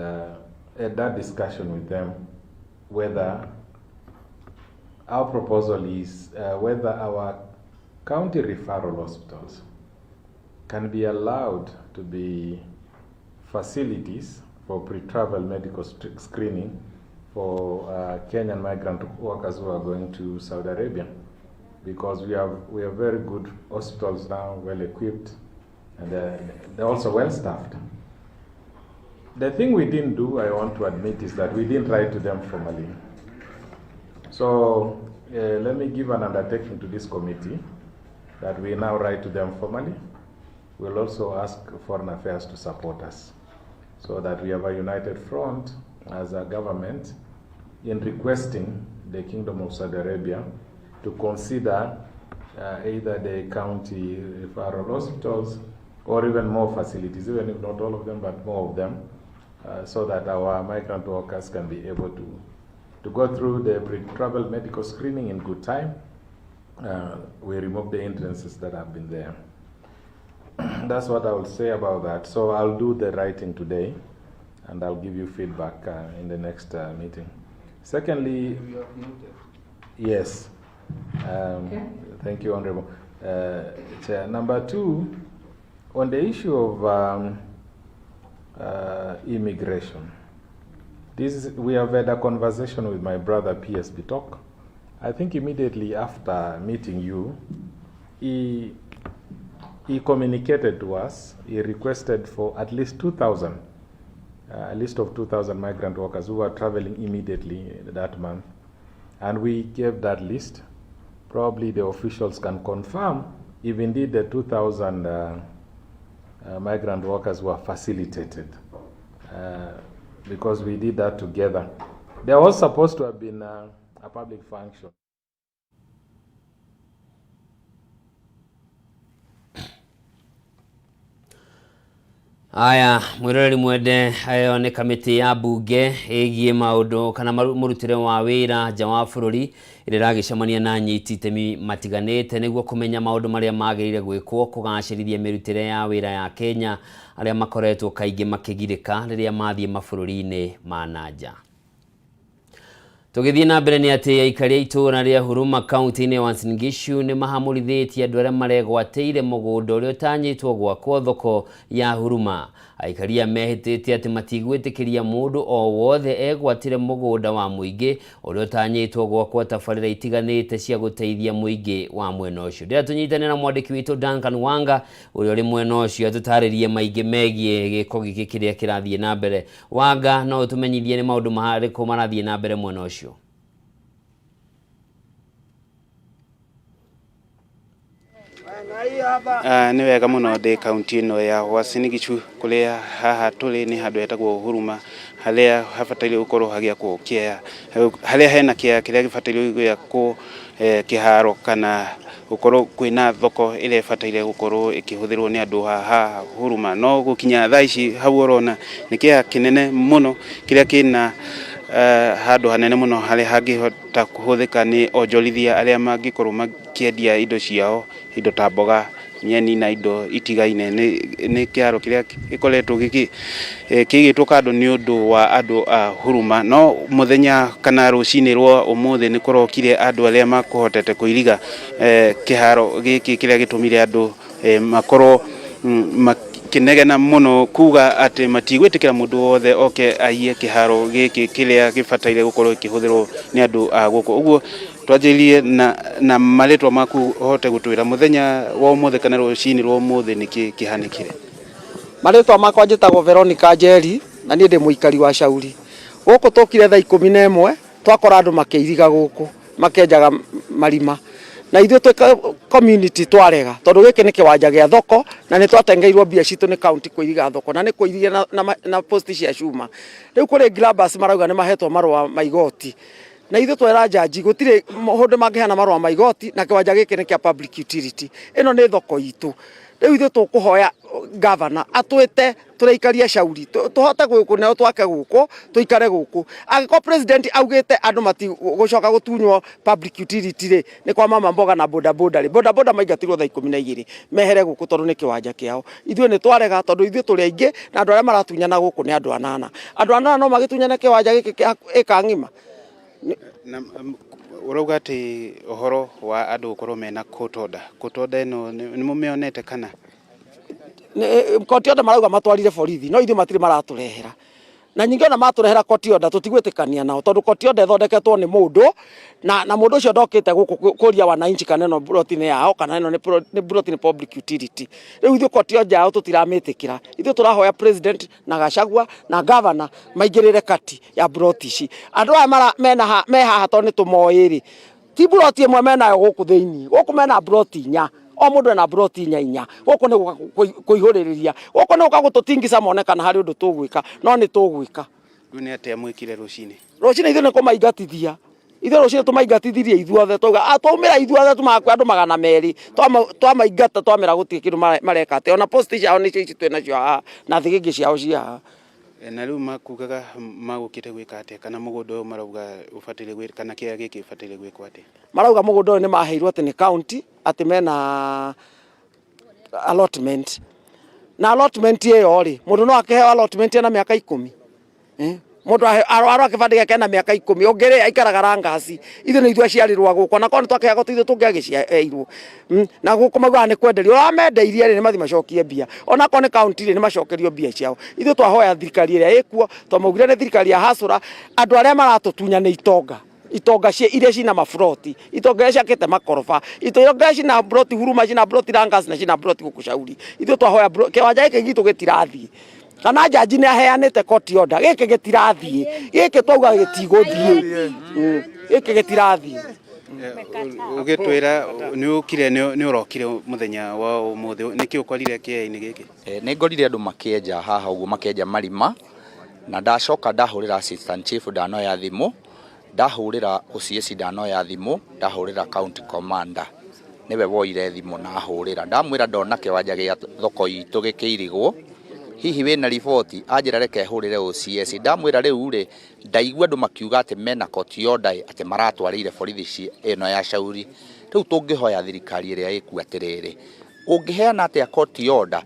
had that discussion with them whether our proposal is whether our county referral hospitals can be allowed to be facilities for pre-travel medical screening for Kenyan migrant workers who are going to Saudi Arabia, because we have very good hospitals now, well equipped, and they're also well staffed. The thing we didn't do, I want to admit, is that we didn't write to them formally. So let me give an undertaking to this committee that we now write to them formally. We'll also ask Foreign Affairs to support us so that we have a united front as a government in requesting the Kingdom of Saudi Arabia to consider either the county referral hospitals or even more facilities, even if not all of them, but more of them, so that our migrant workers can be able to go through the pre-travel medical screening in good time. We remove the hindrances that have been there. That's what I will say about that. So I'll do the writing today, and I'll give you feedback in the next meeting. Secondly, yes. Okay. Thank you, Honorable Chair. Number two, on the issue of immigration, we have had a conversation with my brother P.S. Bitok. I think immediately after meeting you, he communicated to us, he requested for at least 2,000, a list of 2,000 migrant workers who were traveling immediately that month. And we gave that list. Probably the officials can confirm if indeed the 2,000 migrant workers were facilitated, because we did that together. There was supposed to have been a public function. Aya mwiroreri mwende ayo nĩ kamĩtĩ ya mbunge ĩgiĩ maũndũ kana mũrutĩre wa wĩra nja wa bũrũri ĩrĩa ĩragĩcemania na anyiti itemi matiganĩte nĩguo kũmenya maũndũ marĩa magĩrĩire gwĩkwo kũgacĩrithia mĩrutĩre ya wĩra ya Kenya arĩa makoretwo kaingĩ makĩgirĩka rĩrĩa mathiĩ mabũrũri-inĩ ma na nja. Tũgĩthiĩ na mbere nĩ atĩ aikari a itũũra rĩa Huruma kaunti-inĩ ya Uasin Gishu nĩ mahamũrithĩtie andũ arĩa maregwatĩire mũgũnda ũrĩa ũtanyĩtwo gwakwo thoko ya Huruma. Aikari aya mehĩtĩte atĩ matigwĩtĩkĩria mũndũ o wothe egwatĩre mũgũnda wa mũingĩ ũrĩa ũtanyĩtwo gwakwo tabarĩra itiganĩte cia gũteithia mũingĩ wa mwena ũcio. Ndĩra tũnyitane na mwandĩki witũ Duncan Wanga ũrĩa ũrĩ mwena ũcio atũtarĩrie maingĩ megiĩ gĩko gĩkĩ kĩrĩa kĩrathiĩ na mbere. Wanga, no ũtũmenyithie nĩ maũndũ marĩkũ marathiĩ na mbere mwena ũcio? Nĩ wega mũno ndĩ kaunti ĩno ya Uasin Gishu kũrĩa haha tũrĩ nĩ handũ hetagwo Huruma harĩa habataire gũkorwo hagĩakwo kĩea harĩa hena kĩea kĩrĩa gĩbataire gwakwo kĩharo kana gũkorwo kwĩna thoko ĩrĩa ĩbataire gũkorwo ĩkĩhũthĩrwo nĩ andũ haha Huruma. No gũkinya thaa ici hau ũrona nĩ kĩea kĩnene mũno kĩrĩa kĩna handũ hanene mũno harĩa hangĩhota kũhũthĩka nĩ onjorithia arĩa mangĩkorwo makĩendia indo ciao, indo ta mboga, nyeni na indo itigaine. Nĩ kĩharo kĩrĩa gĩkoretwo kĩigĩtwo kando nĩ ũndũ wa andũ a Huruma. No mũthenya kana rũcinĩ rwa ũmũthĩ nĩ kũrokire andũ arĩa makũhotete kũiriga kĩharo gĩkĩ kĩrĩa gĩtũmire andũ makorwo kinegena muno kuga ati matigwitikira mundu wothe oke aiye kiharo giki kiria gibataire gukorwo kihuthirwo ni andu a guku. Uguo twanjirie na maritwa maku uhote gutwira muthenya wa umuthi kana rucini rwa umuthi niki kihanikire. Maritwa makwa njitagwo Veronica Njeri na nie ndi muikari wa Shauri. Guku tukire thaa 11 twakora andu makiiriga guku makenjaga marima na ithuĩ twĩ community twarega tondu giki ni kiwanja gia thoko na ni twatengeirwo mbia citu ni county kuiriga thoko na ni kuiriga na post cia cuma. Riu kuri grabbers marauga ni mahetwo marua ma igoti na ithuĩ twera jaji gutire hundu mangiheana marua ma igoti na kiwanja giki ni kia public utility. Ino ni thoko itu Rĩu ithuĩ tũkũhoya gavana atwĩte tũraikaria Shauri tũhote kũneo twake gũkũ tũikare gũkũ. Angĩkorwo president augĩte andũ matigũcoka gũtunywo public utility rĩ, nĩ kwa mama mboga na boda boda rĩ, boda boda maingatirwo thaa 12 mehere gũkũ tondũ nĩ kĩwanja kĩao. Ithuĩ nĩ twarega tondũ ithuĩ tũrĩ aingĩ na andũ arĩa maratunyana gũkũ nĩ andũ anana. Andũ anana no magĩtunyane kĩwanja gĩkĩ kĩa ĩka ng'ima? Na ũrauga atĩ ũhoro wa andũ gũkorwo mena court order, court order ĩno nĩ mũmĩonete kana? Court order marauga matwarire borithi, no ithuĩ matirĩ maratũrehera. Na ningĩ ona matũrehera court order tũtigwĩtĩkania nao tondũ court order ĩthondeketwo nĩ mũndũ na mũndũ ũcio ndokĩte gũkũ kũria wananchi kana ĩno plot nĩ yao kana ĩno nĩ plot nĩ public utility. Rĩu ithuĩ court order yao tũtiramĩtĩkĩra. Ithuĩ tũrahoya president na Gachagua na governor maingĩrĩre kati ya plot ici. Andũ aya mara, mena ha, me haha tondũ nĩ tũmoĩ rĩ, ti plot ĩmwe menayo gũkũ thĩinĩ, gũkũ mena plot inya, o mũndũ ena plot inya inya. Gũkũ nĩ gũka kũihũrĩrĩria, gũkũ nĩ gũka gũtũtingisa mone kana harĩ ũndũ tũgwĩka, no nĩ tũgwĩka. Rĩu nĩ atĩa mwĩkire rũcinĩ? Rũcinĩ ithuĩ nĩ kũmaingatithia. Ithuĩ rũcinĩ tũmaingatithirie ithuothe, twauga, twaumĩra ithuothe tumakua andũ 200, twamaingata twamera gũtirĩ kĩndũ mareka atĩa, ona post ciao nĩcio ici twĩ nacio haha na thĩgĩngĩ ciao ci haha. Na rĩu makugaga magũkĩte gwĩka atĩa, kana mũgũnda ũyũ marauga ũbataire gwĩ-, kana kĩaya gĩkĩ gĩbataire gwĩkwo atĩa? Marauga mũgũnda ũyũ nĩ maheirwo atĩ nĩ county, atĩ mena allotment. Na allotment ĩyo rĩ, mũndũ no akĩheo allotment ena mĩaka 10. Mũndũ arwara kĩbandĩ gĩake ena mĩaka 10, ũngĩ rĩ aikaraga Rangasi. Ithuĩ nĩ ithuĩ aciarirwo a gũkũ, ona korwo nĩ twakĩheagwo ithuĩ tũngĩagĩciarirwo. Na gũkũ maugaga nĩ kwenderio, ũrĩa wamendeirie rĩ, nĩ mathiĩ macokie mbia. Ona korwo nĩ county rĩ, nĩ macokerio mbia ciao. Ithuĩ twahoya thirikari ĩrĩa ĩkuo, twamaugire nĩ thirikari ya hasũra, andũ arĩa maratũtunya nĩ itonga. Itonga cia iria cina maburoti, itonga iria ciakĩte makoroba, itonga iria cina buroti Huruma, cina buroti Langas na cina buroti gũkũ Shauri. Ithuĩ twahoya kĩwanja gĩkĩ gitũ gĩtirathiĩ. Kana jaji nĩ aheanĩte court order, gĩkĩ gĩtirathiĩ. Gĩkĩ twauga gĩtigũthiĩ. Gĩkĩ gĩtirathiĩ. Ũgĩtwĩra nĩ ũkire, nĩ ũrokire mũthenya wa ũmũthĩ, nĩkĩ ũkorire kĩaya-inĩ gĩkĩ? Nĩ ngorire andũ makĩenja haha ũguo, makĩenja marima, na ndacoka ndahũrĩra assistant chief ndanoya thimũ, ndahũrĩra OCS ndanoya thimũ, ndahũrĩra county commander nĩwe woire thimũ na ahũrĩra, ndamwĩra ndona kĩwanja gĩa thoko itũ gĩkĩirigwo, hihi wĩna riboti, anjĩra reke hũrĩre OCS, ndamwĩra rĩu rĩ, ndaigua andũ makiuga atĩ mena court order atĩ maratwarĩire borithi ĩno ya Shauri. Rĩu tũngĩhoya thirikari ĩrĩa ĩkuo atĩrĩrĩ, ũngĩheana atĩa court order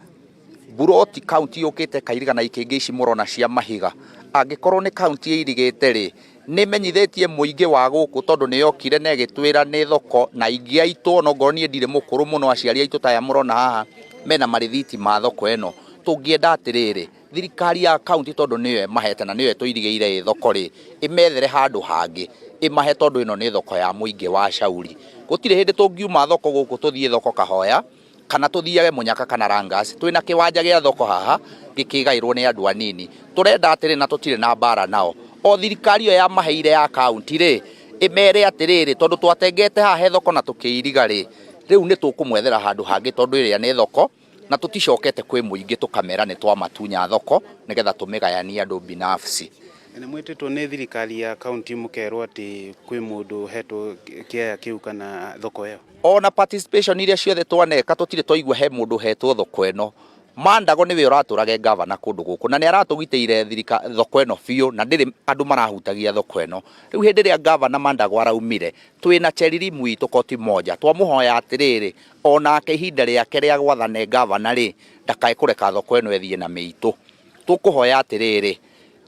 buroti county yũkĩte ĩkairiga na ikĩngĩ ici mũrona cia mahiga, angĩkorwo nĩ county ĩirigĩte rĩ, nĩ ĩmenyithĩtie mũingĩ wa gũkũ tondũ nĩ yokire na ĩgĩtwĩra nĩ thoko na aingĩ aitũ onokorwo niĩ ndirĩ mũkũrũ mũno, aciari aitũ ta aya mũrona haha mena marĩthiti ma thoko ĩno. Tũngĩenda atĩrĩrĩ, thirikari ya county tondũ nĩyo ĩmahete na nĩyo ĩtũirigĩire ĩ thoko rĩ, ĩmethere handũ hangĩ, ĩmahe tondũ ĩno nĩ thoko ya mũingĩ wa Shauri. Gũtirĩ hĩndĩ tũngiuma thoko gũkũ tũthiĩ thoko Kahoya, kana tũthiage Mũnyaka kana Langas, twĩna kĩwanja gĩa thoko haha gĩkĩgaĩrwo nĩ andũ anini. Tũrenda atĩrĩ na tũtirĩ na mbara nao, o thirikari ĩyo yamaheire ya county rĩ, ĩmere atĩrĩrĩ, tondũ twatengete haha he thoko na tũkĩiriga rĩ, rĩu nĩ tũkũmwethera handũ hangĩ tondũ ĩrĩa nĩ thoko, na tũticokete kwĩ mũingĩ tũkamera nĩ twamatunya thoko nĩgetha tũmĩgayanie andũ binafsi. Na mwĩtĩtwo nĩ thirikari ya county mũkerwo atĩ kwĩ mũndũ ũhetwo kĩaya kĩu kana thoko ĩyo? Ona participation iria ciothe twaneka tũtirĩ twaigua he mũndũ ũhetwo thoko ĩno. Mandago nĩwe ũratũrage gavana kũndũ gũkũ na nĩ aratũgitĩire thoko ĩno biũ na ndĩrĩ andũ marahutagia thoko ĩno. Rĩu hĩndĩ ĩrĩa gavana Mandago araumire, twĩna Cheririmu witũ koti moja, twamũhoya atĩrĩrĩ, onake ihinda rĩake rĩa gwathana e gavana rĩ, ndakae kũreka thoko ĩno ĩthiĩ na mĩitũ. Tũkũhoya atĩrĩrĩ,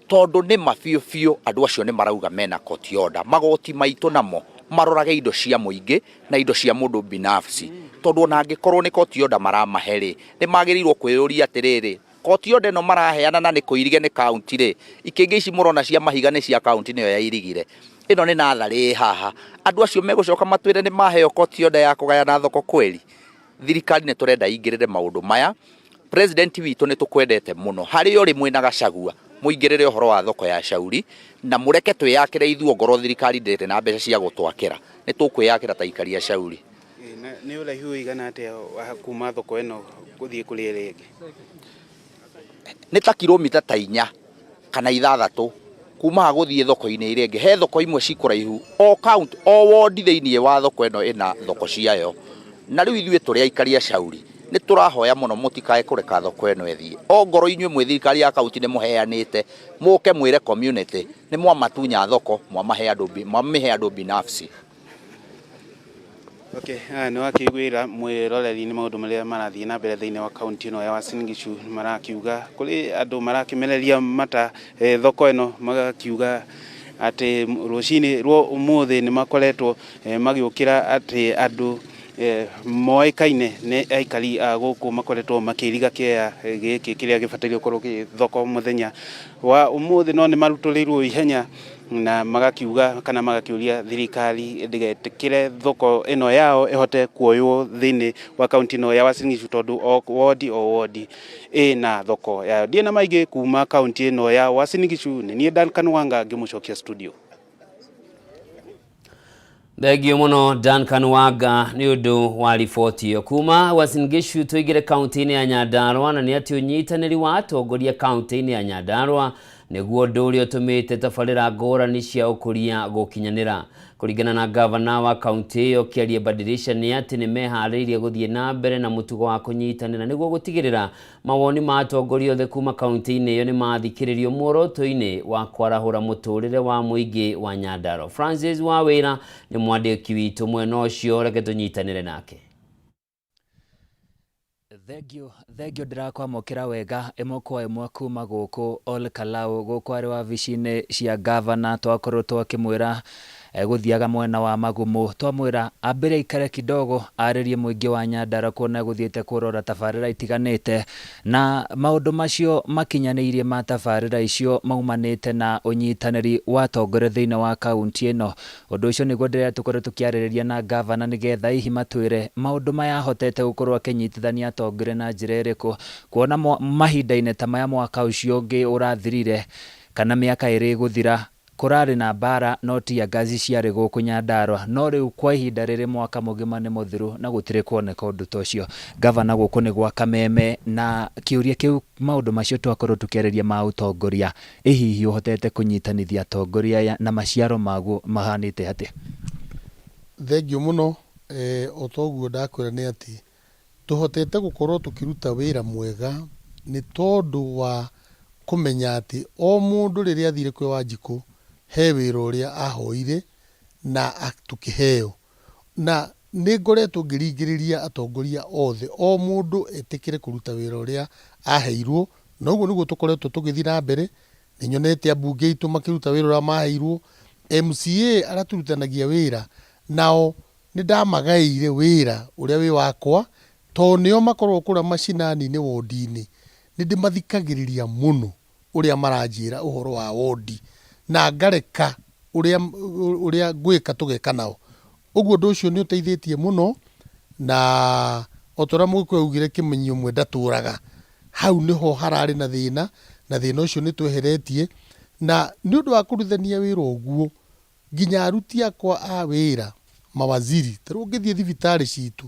tondũ nĩ ma biũ biũ andũ acio nĩ marauga mena court order, magoti maitũ namo marorage indo cia mũingĩ na indo cia mũndũ binafsi. Tondũ ona angĩkorwo nĩ court order maramahe rĩ, nĩ magĩrĩirwo kwĩyũria atĩrĩrĩ, court order ĩno maraheana na nĩ kũirige nĩ county rĩ, ikĩngĩ ici mũrona cia mahiga nĩ cia county nĩyo yairigire. Ĩno nĩ natharĩ ĩ haha. Andũ acio megũcoka matwĩre nĩ maheo court order ya kũgayana thoko kweri? Thirikari nĩ tũrenda ĩingĩrĩre maũndũ maya. President witũ nĩ tũkwendete mũno. Harĩa ũrĩ mwĩna Gachagua, mũingĩrĩre ũhoro wa thoko ya Shauri na mũreke twĩyakĩre ithuĩ ongorwo thirikari ndĩrĩ na mbeca cia gũtwakĩra. Nĩ tũkwĩyakĩra ta aikari a Shauri. Nĩ ũraihu ũigana atĩa kuma thoko ĩno gũthiĩ kũrĩ ĩrĩa ĩngĩ? Nĩ ta kilomita ta 4 kana 6 kuma haha gũthiĩ thoko-inĩ ĩrĩa ĩngĩ. He thoko imwe ci kũraihu, o county, o ward thĩinĩ wa thoko ĩno ĩna thoko ciayo. Na rĩu ithuĩ tũrĩ aikari a Shauri, Nĩ tũrahoya mũno mũtikae kũreka thoko ĩno ĩthiĩ. Ongorwo inyuĩ mwĩ thirikari ya kaunti nĩ mũheanĩte, mũke mwĩre community nĩ mwamatunya thoko mwamahe andũ mwamĩhe andũ binafsi. Okay, nĩ wakĩiguĩra mwĩroreri nĩ maũndũ marĩa marathiĩ na mbere thĩinĩ wa kaunti ĩno ya Uasin Gishu. Marakiuga kũrĩ andũ marakĩmereria mata thoko ĩno, magakiuga atĩ rũcinĩ rwa ũmũthĩ nĩ makoretwo magĩũkĩra atĩ andũ moĩkaine nĩ aikari a gũkũ makoretwo makĩiriga kĩea gĩkĩ kĩrĩa gĩbataire gũkorwo gĩ thoko mũthenya wa ũmũthĩ, no nĩ marutũrĩirwo ihenya na magakiuga kana magakĩũria thirikari ndĩgetĩkĩre thoko ĩno yao ĩhote kuoywo thĩinĩ wa kaunti ĩno ya Uasin Gishu, tondũ o wodi o wodi ĩna thoko yayo. Ndiĩ na maingĩ kuma kaunti ĩno ya Uasin Gishu, nĩ niĩ Duncan Wanga ngĩmũcokia studio. Thengio mũno Duncan Wanga nĩ ũndũ wa riboti ĩyo. Kuma Uasin Gishu tũingĩre kaunti-inĩ ya Nyandarua, na nĩ atĩ ũnyitanĩri wa atongoria kaunti-inĩ ya Nyandarua nĩguo ũndũ ũrĩa ũtũmĩte tabarĩra ngũrani cia ũkũria gũkinyanĩra. Kũringana na gavana wa kaunti ĩyo Kĩarie Badirisha, nĩ atĩ nĩ meharĩirie gũthiĩ na mbere na mũtugo wa kũnyitanĩra nĩguo gũtigĩrĩra mawoni ma atongoria othe kuma kaunti-inĩ ĩyo nĩ mathikĩrĩrio muoroto-inĩ wa kwarahũra mũtũrĩre wa mũingĩ wa Nyandarua. Francis Wawĩra nĩ mwandĩki witũ mwena ũcio, reke tũnyitanĩre nake. Thengio, thengio, ndĩrakwamũkĩra wega ĩmwe kwa ĩmwe kuma gũkũ Ol Kalou, gũkũ arĩ wabici-inĩ cia gavana. Twakorwo twakĩmwĩra egũthiaga mwena wa Magumu, twamwĩra ambĩre aikare kidogo arĩrie mũingĩ wa Nyandarua, kuona egũthiĩte kũrora tabarĩra itiganĩte, na maũndũ macio makinyanĩirie ma tabarĩra icio maumanĩte na ũnyitanĩri wa atongoria thĩinĩ wa kaunti ĩno. Ũndũ ũcio nĩguo ndĩrenda tũkorwo tũkĩarĩrĩria na gavana, nĩgetha hihi matwĩre maũndũ maya ahotete gũkorwo akĩnyitithania atongoria na njĩra ĩrĩkũ, kuona mahinda-inĩ ta maya mwaka ũcio ũngĩ ũrathirire kana mĩaka ĩrĩ ĩgũthira kũrarĩ na mbara no tear gas ciarĩ gũkũ Nyandarua, no rĩu kwa ihinda rĩrĩ mwaka mũgima nĩ mũthiru na gũtirĩ kuoneka ũndũ ta ũcio. Gavana, gũkũ nĩ gwa Kameme, na kĩũria kĩu, maũndũ macio twakorwo tũkĩarĩria ma ũtongoria, ĩ hihi ũhotete kũnyitanithia atongoria aya na maciaro maguo mahanĩte atĩa? Thengio mũno. O ta ũguo ndakwĩra nĩ atĩ tũhotete gũkorwo tũkĩruta wĩra mwega nĩ tondũ wa kũmenya atĩ o mũndũ rĩrĩa athire kwĩ Wanjikũ he wĩra ũrĩa ahoire na tũkĩheo. Na nĩ ngoretwo ngĩringĩrĩria atongoria othe, o mũndũ etĩkĩre kũruta wĩra ũrĩa aheirwo, na ũguo nĩguo tũkoretwo tũgĩthiĩ na mbere. Nĩ nyonete ambunge aitũ makĩruta wĩra ũrĩa maheirwo, MCA arĩa tũrutithanagia wĩra nao nĩ ndamagaĩire wĩra ũrĩa wĩ wakwa, tondũ nĩo makoragwo kũrĩa macinani-inĩ wondi-inĩ. Nĩ ndĩmathikagĩrĩria mũno ũrĩa maranjĩra ũhoro wa wondi, na ngareka ũrĩa ũrĩa ngwĩka tũgeka nao. Ũguo ũndũ ũcio nĩ ũteithĩtie mũno, na o ta ũrĩa Mũgĩkũyũ augire, kĩmenyi ũmwe ndatũraga. Hau nĩho hararĩ na thĩna, na thĩna ũcio nĩ tweheretie, na nĩ ũndũ wa kũrutithania wĩra ũguo, nginya aruti akwa a wĩra, mawaziri, ta rĩu ũngĩthiĩ thibitarĩ citũ,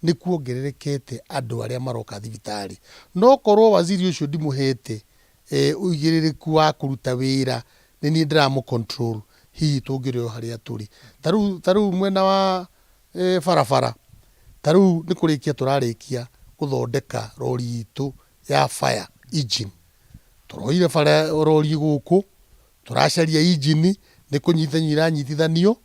nĩ kuongererekete andũ arĩa maroka thibitarĩ. No korwo waziri ũcio ndimũhete ũigĩrĩrĩku wa kũruta wĩra, nĩ niĩ ndĩramũ control, hihi tũngĩrĩ o harĩa tũrĩ. Ta rĩu mwena wa barabara, ta rĩu nĩ kũrĩkia tũrarĩkia gũthondeka rori itũ ya fire engine. Tũroire bara rori gũkũ, tũracaria engine, nĩ kũnyitithanio iranyitithanio,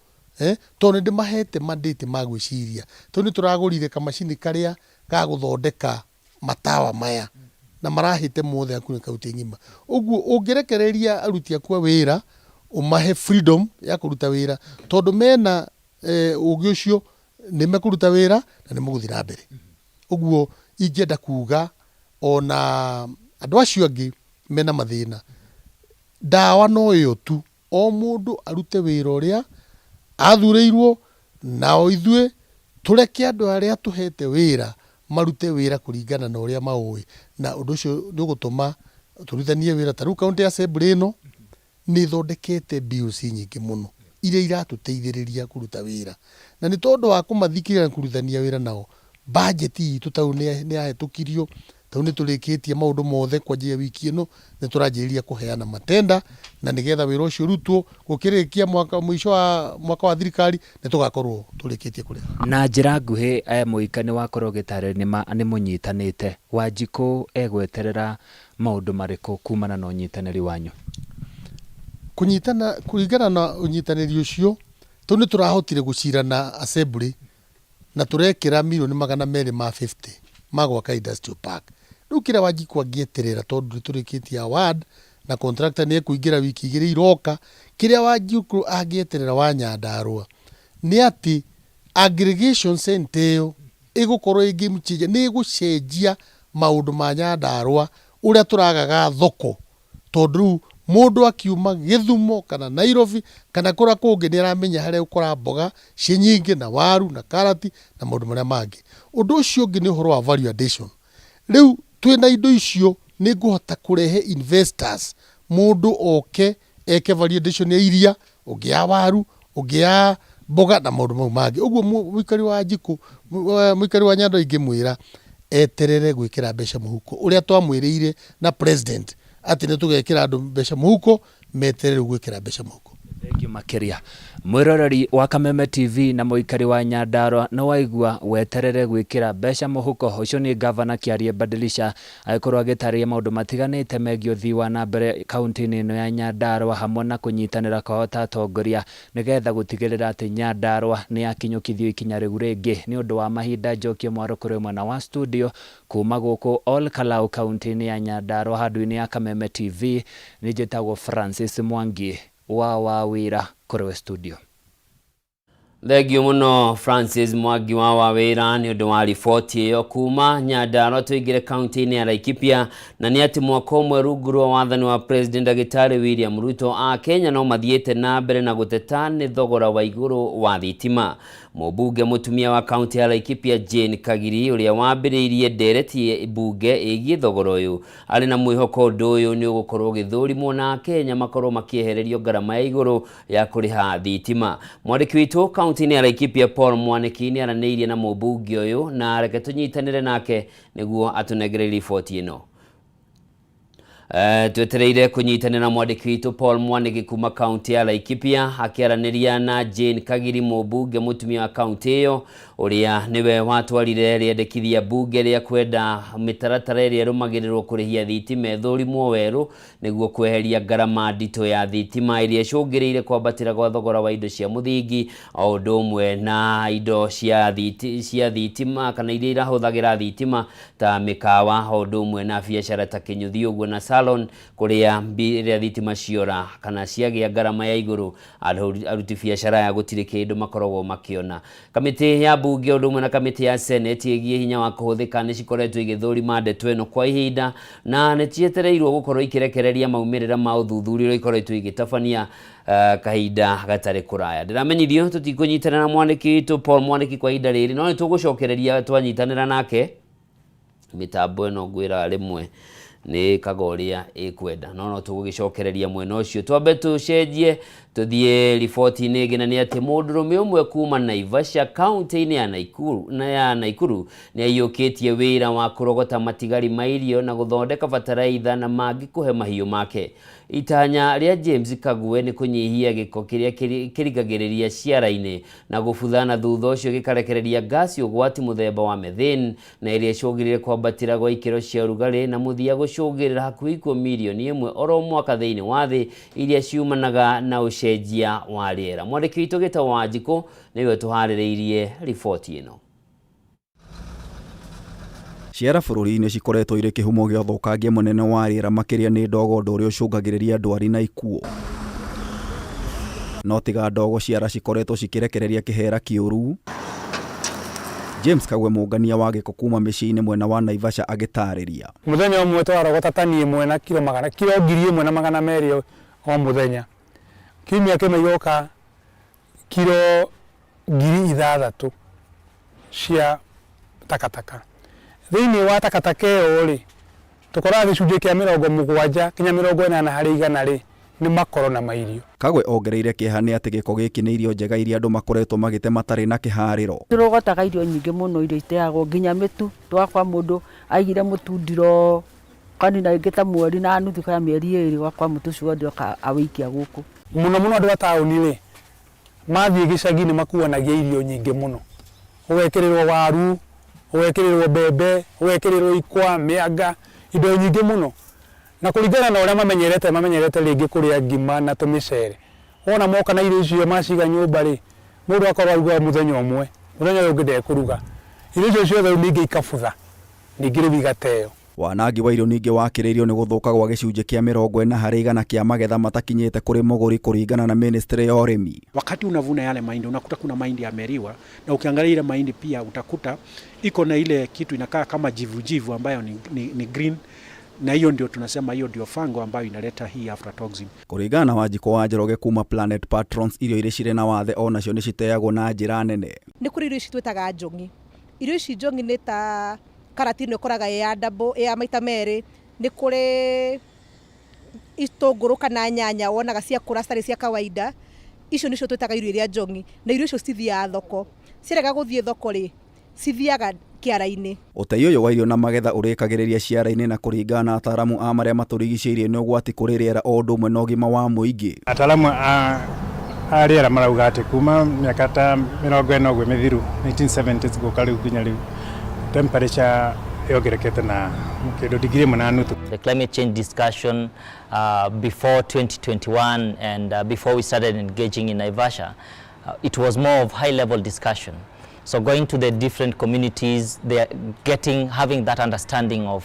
tondũ nĩ ndĩmahete mandate ma gwĩciria. Tondũ nĩ tũragũrire kamacini karĩa ga gũthondeka matawa maya, na marahĩte mothe hakuhĩ kaunti ng'ima. Ũguo ũngĩrekereria aruti aku a wĩra, ũmahe freedom ya kũruta wĩra, tondũ mena ũgĩ ũcio nĩ mekũruta wĩra na nĩ mũgũthiĩ na mbere. Ũguo ingĩenda kuga ona andũ acio angĩ mena mathĩna, ndawa no ĩyo tu, o mũndũ arute wĩra ũrĩa athurĩirwo, nao ithuĩ tũreke andũ arĩa tũhete wĩra marute wĩra kũringana na ũrĩa maũĩ, na ũndũ ũcio nĩ ũgũtũma tũrutithanie wĩra. Ta rĩu county assembly ĩno nĩ ĩthondekete bills nyingĩ mũno iria iratũteithĩrĩria kũruta wĩra, na nĩ tondũ wa kũmathikĩrĩria na kũrutithania wĩra nao, budget itũ ta rĩu nĩ yahĩtũkirio Tarĩu nĩ tũrĩkĩtie maũndũ mothe kwanjia wiki ĩno nĩ tũranjĩrĩria kũheana matenda na nĩgetha wĩra ũcio ũrutwo gũkĩrĩkia mwaka mũico wa mwaka wa thirikari nĩ tũgakorwo tũrĩkĩtie kũrĩha. Na njĩra nguhĩ mũika nĩ wakorwo ũgĩtarĩria nĩma nĩ mũnyitanĩte. Wanjikũ egweterera maũndũ marĩkũ kumana na ũnyitanĩri wanyu? Kũnyitana, kũringana na ũnyitanĩri ũcio, tondũ nĩ tũrahotire gũcira na assembly na tũrekĩra mirioni 250 ma gwaka industrial park. Rĩu kĩrĩa Wanjikũ angĩeterera tondũ nĩ tũrĩkĩtie award na contractor nĩ ekũingĩra wiki igĩrĩ iroka, kĩrĩa Wanjikũ angĩeterera wa Nyandarũa nĩ atĩ aggregation center ĩyo ĩgũkorwo ĩ game changer, nĩ ĩgũcenjia maũndũ ma Nyandarũa ũrĩa tũragaga thoko tondũ rĩu mũndũ akiuma Gĩthumo kana Nairobi kana kũrĩa kũngĩ nĩ aramenya harĩa egũkora mboga ciĩ nyingĩ na waru na karati na maũndũ marĩa mangĩ. Ũndũ ũcio ũngĩ nĩ ũhoro wa value addition. Rĩu twĩna indo icio nĩ ngũhota kũrehe investors, mũndũ oke eke value addition ya iria, ũngĩ ya waru, ũngĩ ya mboga na maũndũ mau mangĩ. Ũguo mũikari wa Njikũ, mũikari wa Nyandarua ingĩmwĩra eterere gwĩkĩra mbeca mũhuko. Ũrĩa twamwĩrĩire na president atĩ nĩ tũgekĩra andũ mbeca mũhuko, meterere rĩu gwĩkĩra mbeca mũhuko. Thengiũ makĩria. Mwĩroreri wa Kameme TV na mũikari wa Nyandarua nĩ waigua weterere gwĩkĩra mbeca mũhuko. Ũcio nĩ Gavana Kĩarie Badilisha agĩkorwo agĩtarĩria maũndũ matiganĩte megiĩ ũthii wa na mbere kaunti-inĩ ĩno ya Nyandarua hamwe na kũnyitanĩra kwao ta atongoria nĩgetha gũtigĩrĩra atĩ Nyandarua nĩ yakinyũkithio ikinya rĩu rĩngĩ. Nĩ ũndũ wa mahinda njokie mwaro kũrĩ mwena wa studio kuma gũkũ Ol Kalou kaunti-inĩ ya Nyandarua handũ-inĩ ya Kameme TV nĩ njĩtagwo Francis Mwangi wa Wawĩra kũrĩ we studio. Thengiũ mũno Francis Mwangi wa Wawĩra nĩ ũndũ wa riboti ĩyo kuma Nyandarua tũingĩre kaunti-inĩ ya Laikipia na nĩ atĩ mwaka ũmwe rungu rwa wathani wa President Ndagĩtarĩ William Ruto a Kenya no mathiĩte na mbere na gũteta nĩ thogora wa igũrũ wa thitima. Mũmbunge mũtumia wa kaunti ya Laikipia Jane Kagiri ũrĩa wambĩrĩirie ndereti mbunge ĩgiĩ thogora ũyũ arĩ na mwĩhoko ũndũ ũyũ nĩ ũgũkorwo ũgĩthũrimwo na Akenya makorwo makĩehererio ngarama ya igũrũ ya kũrĩha thitima. Mwandĩki witũ kaunti-inĩ ya Laikipia Paul Mwanĩki nĩ aranĩirie na mũmbunge ũyũ na reke tũnyitanĩre nake nĩguo atũnengere riboti ĩno. Twetereire kũnyitanĩra na mwandĩki witũ Paul Mwanĩki kuma kaunti ya Laikipia akĩaranĩria na Jane Kagiri mũmbunge mũtumia wa kaunti ĩyo ũrĩa nĩwe watwarire rĩendekithia mbunge rĩa kwenda mĩtaratara ĩrĩa ĩrũmagĩrĩrwo kũrĩhia thitima ĩthũrimwo werũ nĩguo kweheria ngarama nditũ ya thitima ĩrĩa ĩcũngĩrĩire kwambatĩra gwa thogora wa indo cia mũthingi o ũndũ ũmwe na indo cia thitima kana iria irahũthagĩra thitima ta mĩkawa o ũndũ ũmwe na biacara ta kĩnyũthi ũguo na salon kũrĩa rĩrĩa thitima ciora kana ciagĩa ngarama ya igũrũ aruti biacara aya gũtirĩ kĩndũ makoragwo makĩona. Kamĩtĩ ya mbunge ũndũ ũmwe na kamĩtĩ ya senate ĩgiĩ hinya wa kũhũthĩka nĩ cikoretwo igĩthũrima ndeto ĩno kwa ihinda na nĩ cietereirwo gũkorwo ikĩrekereria maumĩrĩra ma ũthuthuria ũrĩa ikoretwo igĩtabania kahinda gatarĩ kũraya. Ndĩramenyithio tũtikũnyitanĩra na mwandĩki witũ Paul Mwanĩki kwa ihinda rĩrĩ no nĩ tũgũcokereria twanyitanĩra nake mĩtambo ĩno ngwĩra rĩmwe nĩ ĩkaga ũrĩa ĩkwenda no no tũgũgĩcokereria mwena ũcio twambe tũcenjie tũthiĩ riboti-inĩ ĩngĩ na nĩ atĩ mũndũrũme ũmwe kuma Naivasha kaunti-inĩ ya Nakuru na ya Nakuru nĩ aiyũkĩtie wĩra wa kũrogota matigari ma irio na gũthondeka bataraitha na mangĩ kũhe mahiũ make. Itanya rĩa James Kague nĩ kũnyihia gĩko kĩrĩa kĩrigagĩrĩria ciara-inĩ na gũbutha na thutha ũcio gĩkarekereria ngasi ũgwati mũthemba wa methane na ĩrĩa ĩcũngĩrĩire kwambatĩra gwa ikĩro cia ũrugarĩ na mũthia gũcũngĩrĩra hakuhĩ ikuũ mirioni ĩmwe oro mwaka thĩinĩ wa thĩ iria ciumanaga na ũcenjia wa rĩera. Mwandĩki witũ Gĩtaũ Wanjikũ nĩwe ũtũharĩrĩirie riboti ĩno. Ciara bũrũri-inĩ cikoretwo irĩ kĩhumo gĩa ũthũkangia mũnene wa rĩera makĩria nĩ ndogo ũndũ ũrĩa ũcũngagĩrĩria ndwari na ikuũ. No tiga ndogo ciara cikoretwo cikĩrekereria kĩhera kĩũru. James Kagwe mũngania wa gĩko kuma mĩciĩ-inĩ mwena wa Naivasha agĩtarĩria. Mũthenya ũmwe tũrarogota tani ĩmwe na kiro magana kiro 1200 o mũthenya. Kiumia kĩmwe igoka kiro 6000 cia takataka. Thĩinĩ wa takataka ĩyo rĩ, tũkoraga gĩcunjĩ kĩa 70 nginya 80% rĩ, Nĩ makoro na mairio. Kagwe ongereire kĩeha nĩ atĩ gĩko gĩkĩ nĩ irio njega iria andũ makoretwo magĩte matarĩ na kĩharĩro. Tũrogotaga irio nyingĩ mũno iria iteagwo nginya mĩtu, tũgakora mũndũ aigire mũtu ndiroo ũkanina rĩngĩ ta mweri na nuthu kana mĩeri ĩrĩ ũgakora mũtu ũcio wothe oka awĩikia gũkũ. Mũno mũno andũ a taũni rĩ, mathiĩ gĩcagi nĩ makuanagia irio nyingĩ mũno. Ũgekĩrĩrwo waru, ũgekĩrĩrwo mbembe, ũgekĩrĩrwo ikwa, mĩanga, indo nyingĩ mũno. Na kũringana na ũrĩa mamenyerete, mamenyerete rĩngĩ kũrĩa ngima na tũmĩcere. Wona moka na irio icio maciga nyũmba rĩ, mũndũ akorwo arugaga mũthenya ũmwe, mũthenya ũyũ ũngĩ ndekũruga. Irio icio ciothe rĩu ningĩ ikabutha, ningĩ rĩu igateo. Wanangi wa irio ningĩ wakĩrĩirio nĩ gũthũka gwa gĩcunjĩ kĩa 40% kĩa magetha matakinyĩte kũrĩ mũgũri kũringana na mĩnĩstrĩ ya ũrĩmi. Wakati unavuna yale mahindi unakuta kuna mahindi yameliwa, na ukiangalia ile mahindi pia utakuta iko na ile kitu inakaa kama jivujivu ambayo ni green, na hiyo ndio tunasema hiyo ndio fungo ambayo inaleta hii aflatoxin. Kũringana na Wanjikũ wa Njoroge kuma Planet Patrons, irio iria cirĩ na wathe o nacio nĩ citeagwo na njĩra nene. Nĩ kũrĩ irio ici twĩtaga njong'i. Irio ici njong'i nĩ ta karati ĩno ĩkoraga ĩ ya double, ĩ ya maita merĩ, nĩ kũrĩ itũngũrũ kana nyanya wonaga ciakũra citarĩ cia kawaida, icio nĩcio twĩtaga irio iria njong'i, na irio icio citithiaga thoko. Ciarega gũthiĩ thoko rĩ, cithiaga kĩara-inĩ. Ũtei ũyũ wa irio na magetha ũrĩkagĩrĩria ciara-inĩ na kũringana na ataramu a marĩa matũrigicĩirie nĩ ũgwati kũrĩ rĩera o ũndũ ũmwe na ũgima wa mũingĩ. Ataramu a rĩera marauga atĩ kuma mĩaka ta 40 ũguo mĩthiru, 1970s gũka rĩu nginya rĩu, temperature yongererekete na kĩndũ digiri ĩmwe na nuthu. The climate change discussion before 2021 and before we started engaging in Naivasha, it was more of high level discussion. So going to the different communities, they are having that understanding of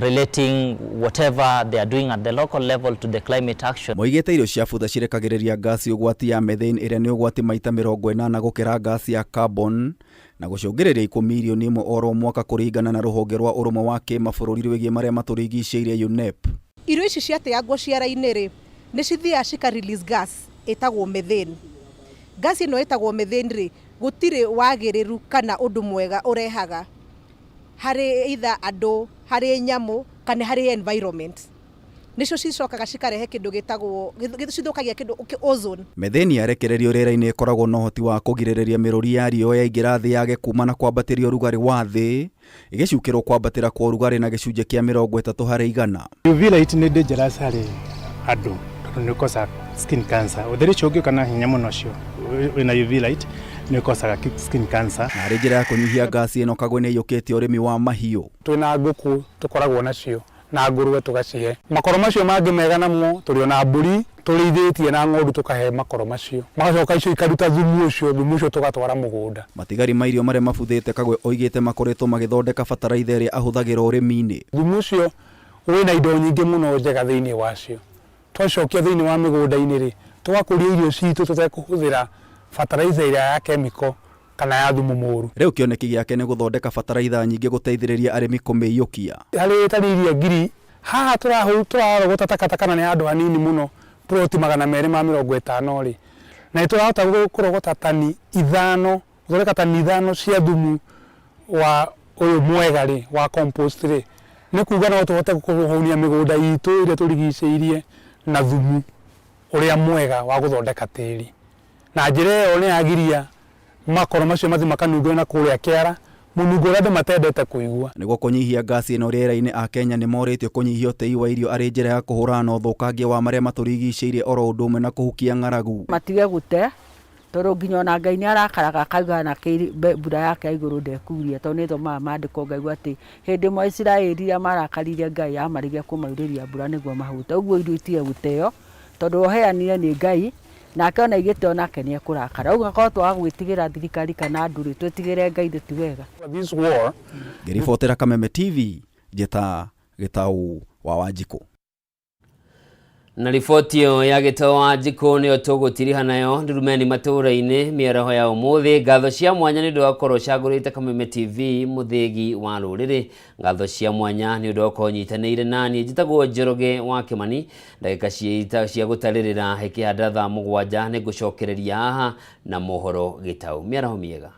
relating whatever they are doing at the local level to the climate action. Moigĩte irio cia butha cirekagĩrĩria ngasi ũgwati ya methane ĩrĩa nĩ ũgwati maita 80 gũkĩra ngasi ya carbon na gũcũngĩrĩria ikuũ mirioni 1 oro mwaka kũringana na rũhonge rwa ũrũmwe wa kĩmabũrũri rwĩgiĩ marĩa matũrigicĩirie UNEP. Irio ici ciateangwo ciara-inĩ rĩ, nĩ cithiaga cika release gas ĩtagwo methane. Gas ĩno ĩtagwo methane rĩ, gũtirĩ wagĩrĩru kana ũndũ mwega ũrehaga harĩ either andũ, harĩ nyamũ kana harĩ environment. Nĩcio cicokaga cikarehe kĩndũ gĩtagwo, cithũkagia kĩndũ ozone. Methane yarekererio rĩera-inĩ ĩkoragwo na ũhoti wa kũgirĩrĩria mĩrũri ya riũa yaingĩra thĩ yage kuma na kwambatĩria ũrugarĩ wa thĩ, ĩgĩcukĩrwo kwambatĩra kwa ũrugarĩ na gĩcunjĩ kĩa 30%. UV light nĩ dangerous harĩ andũ tondũ nĩ ũkosa skin cancer. Ũtheri ũcio ũngĩũka na hinya mũno ũcio wĩna UV light nĩ ũkosaga skin cancer. Na arĩ njĩra ya kũnyihia ngasi ĩno Kagwe nĩ aiyũkĩtie ũrĩmi wa mahiũ. Twĩna ngũkũ tũkoragwo nacio na ngũrũwe tũgacihe. Makoro macio mangĩ mega namo tũrĩ ona mbũri tũrĩithĩtie na ng'ondu tũkahe makoro macio. Magacoka icio ikaruta thumu ũcio, thumu ũcio tũgatwara mũgũnda. Matigari ma irio marĩa mabuthĩte Kagwe oigĩte makoretwo magĩthondeka bataraitha ĩrĩa ahũthagĩra ũrĩmi-inĩ. Thumu ũcio wĩna indo nyingĩ mũno njega thĩinĩ wacio. Twacokia thĩinĩ wa mĩgũnda-inĩ rĩ, tũgakũria irio citũ tũtekũhũthĩra bataraitha ĩrĩa ya chemical kana ya thumu mũru. Rĩu kĩoneki gĩake nĩ gũthondeka bataraitha nyingĩ gũteithĩrĩria arĩmi kũmĩiyũkia. Harĩ tani iria ngiri haha tũrarogota takataka na nĩ handũ hanini mũno, ploti 250 rĩ, na nĩ tũrahota kũrogota tani ithano, gũthondeka tani ithano cia thumu wa ũyũ mwega rĩ, wa compost rĩ, nĩ kuga no tũhote kũhũnia mĩgũnda itũ ĩrĩa tũrigicĩirie na thumu ũrĩa mwega wa gũthondeka tĩri. Na njĩra ĩyo nĩ yagiria makoro macio mathi makanungĩre na kũrĩa kĩara, mũnungo ũrĩa andũ matendete kũigua. Nĩguo kũnyihia ngasi ĩno rĩera-inĩ, Akenya nĩ morĩtio kũnyihia ũtei wa irio arĩ njĩra ya kũhũrana na ũthũkangia wa marĩa matũrigicĩirie oro ũndũ ũmwe na kũhukia ng'aragu. Matige gũte tondũ nginya ona Ngai nĩ arakaraga akauga na mbura yake ya igũrũ ndekuria, tondũ nĩ thomaga maandĩko ngaigua atĩ hĩndĩ ĩmwe Isiraeli rĩrĩa marakarire Ngai amarĩgia kũmaurĩria mbura nĩguo mahũte. Ũguo irio itige gũteo tondũ ũheanire nĩ Ngai, nake ona igĩteo nake nĩ ekũrakara. Ũguo akorwo twaga gwĩtigĩra thirikari kana andũ rĩ, twĩtigĩre Ngai thĩ ti wega. This war. Ngĩribotera Kameme TV, njĩta Gĩtau wa Wanjikũ. Na riboti ĩyo ya Gĩtau wa Wanjikũ nĩyo tũgũtiriha nayo ndurumeni matũũra-inĩ mĩaraho ya ũmũthĩ. Ngatho cia mwanya nĩ ũndũ wa gũkorwo ũcagũrĩte Kameme TV mũthĩgi wa rũrĩrĩ. Ngatho cia mwanya nĩ ũndũ wa gũkorwo ũnyitanĩire naniĩ. Njĩtagwo Njoroge wa Kĩmani. Ndagĩka cia gũtarĩrĩra ĩkĩhanda thaa 7 nĩ ngũcokereria haha na mohoro Gĩtau. Mĩaraho mĩega.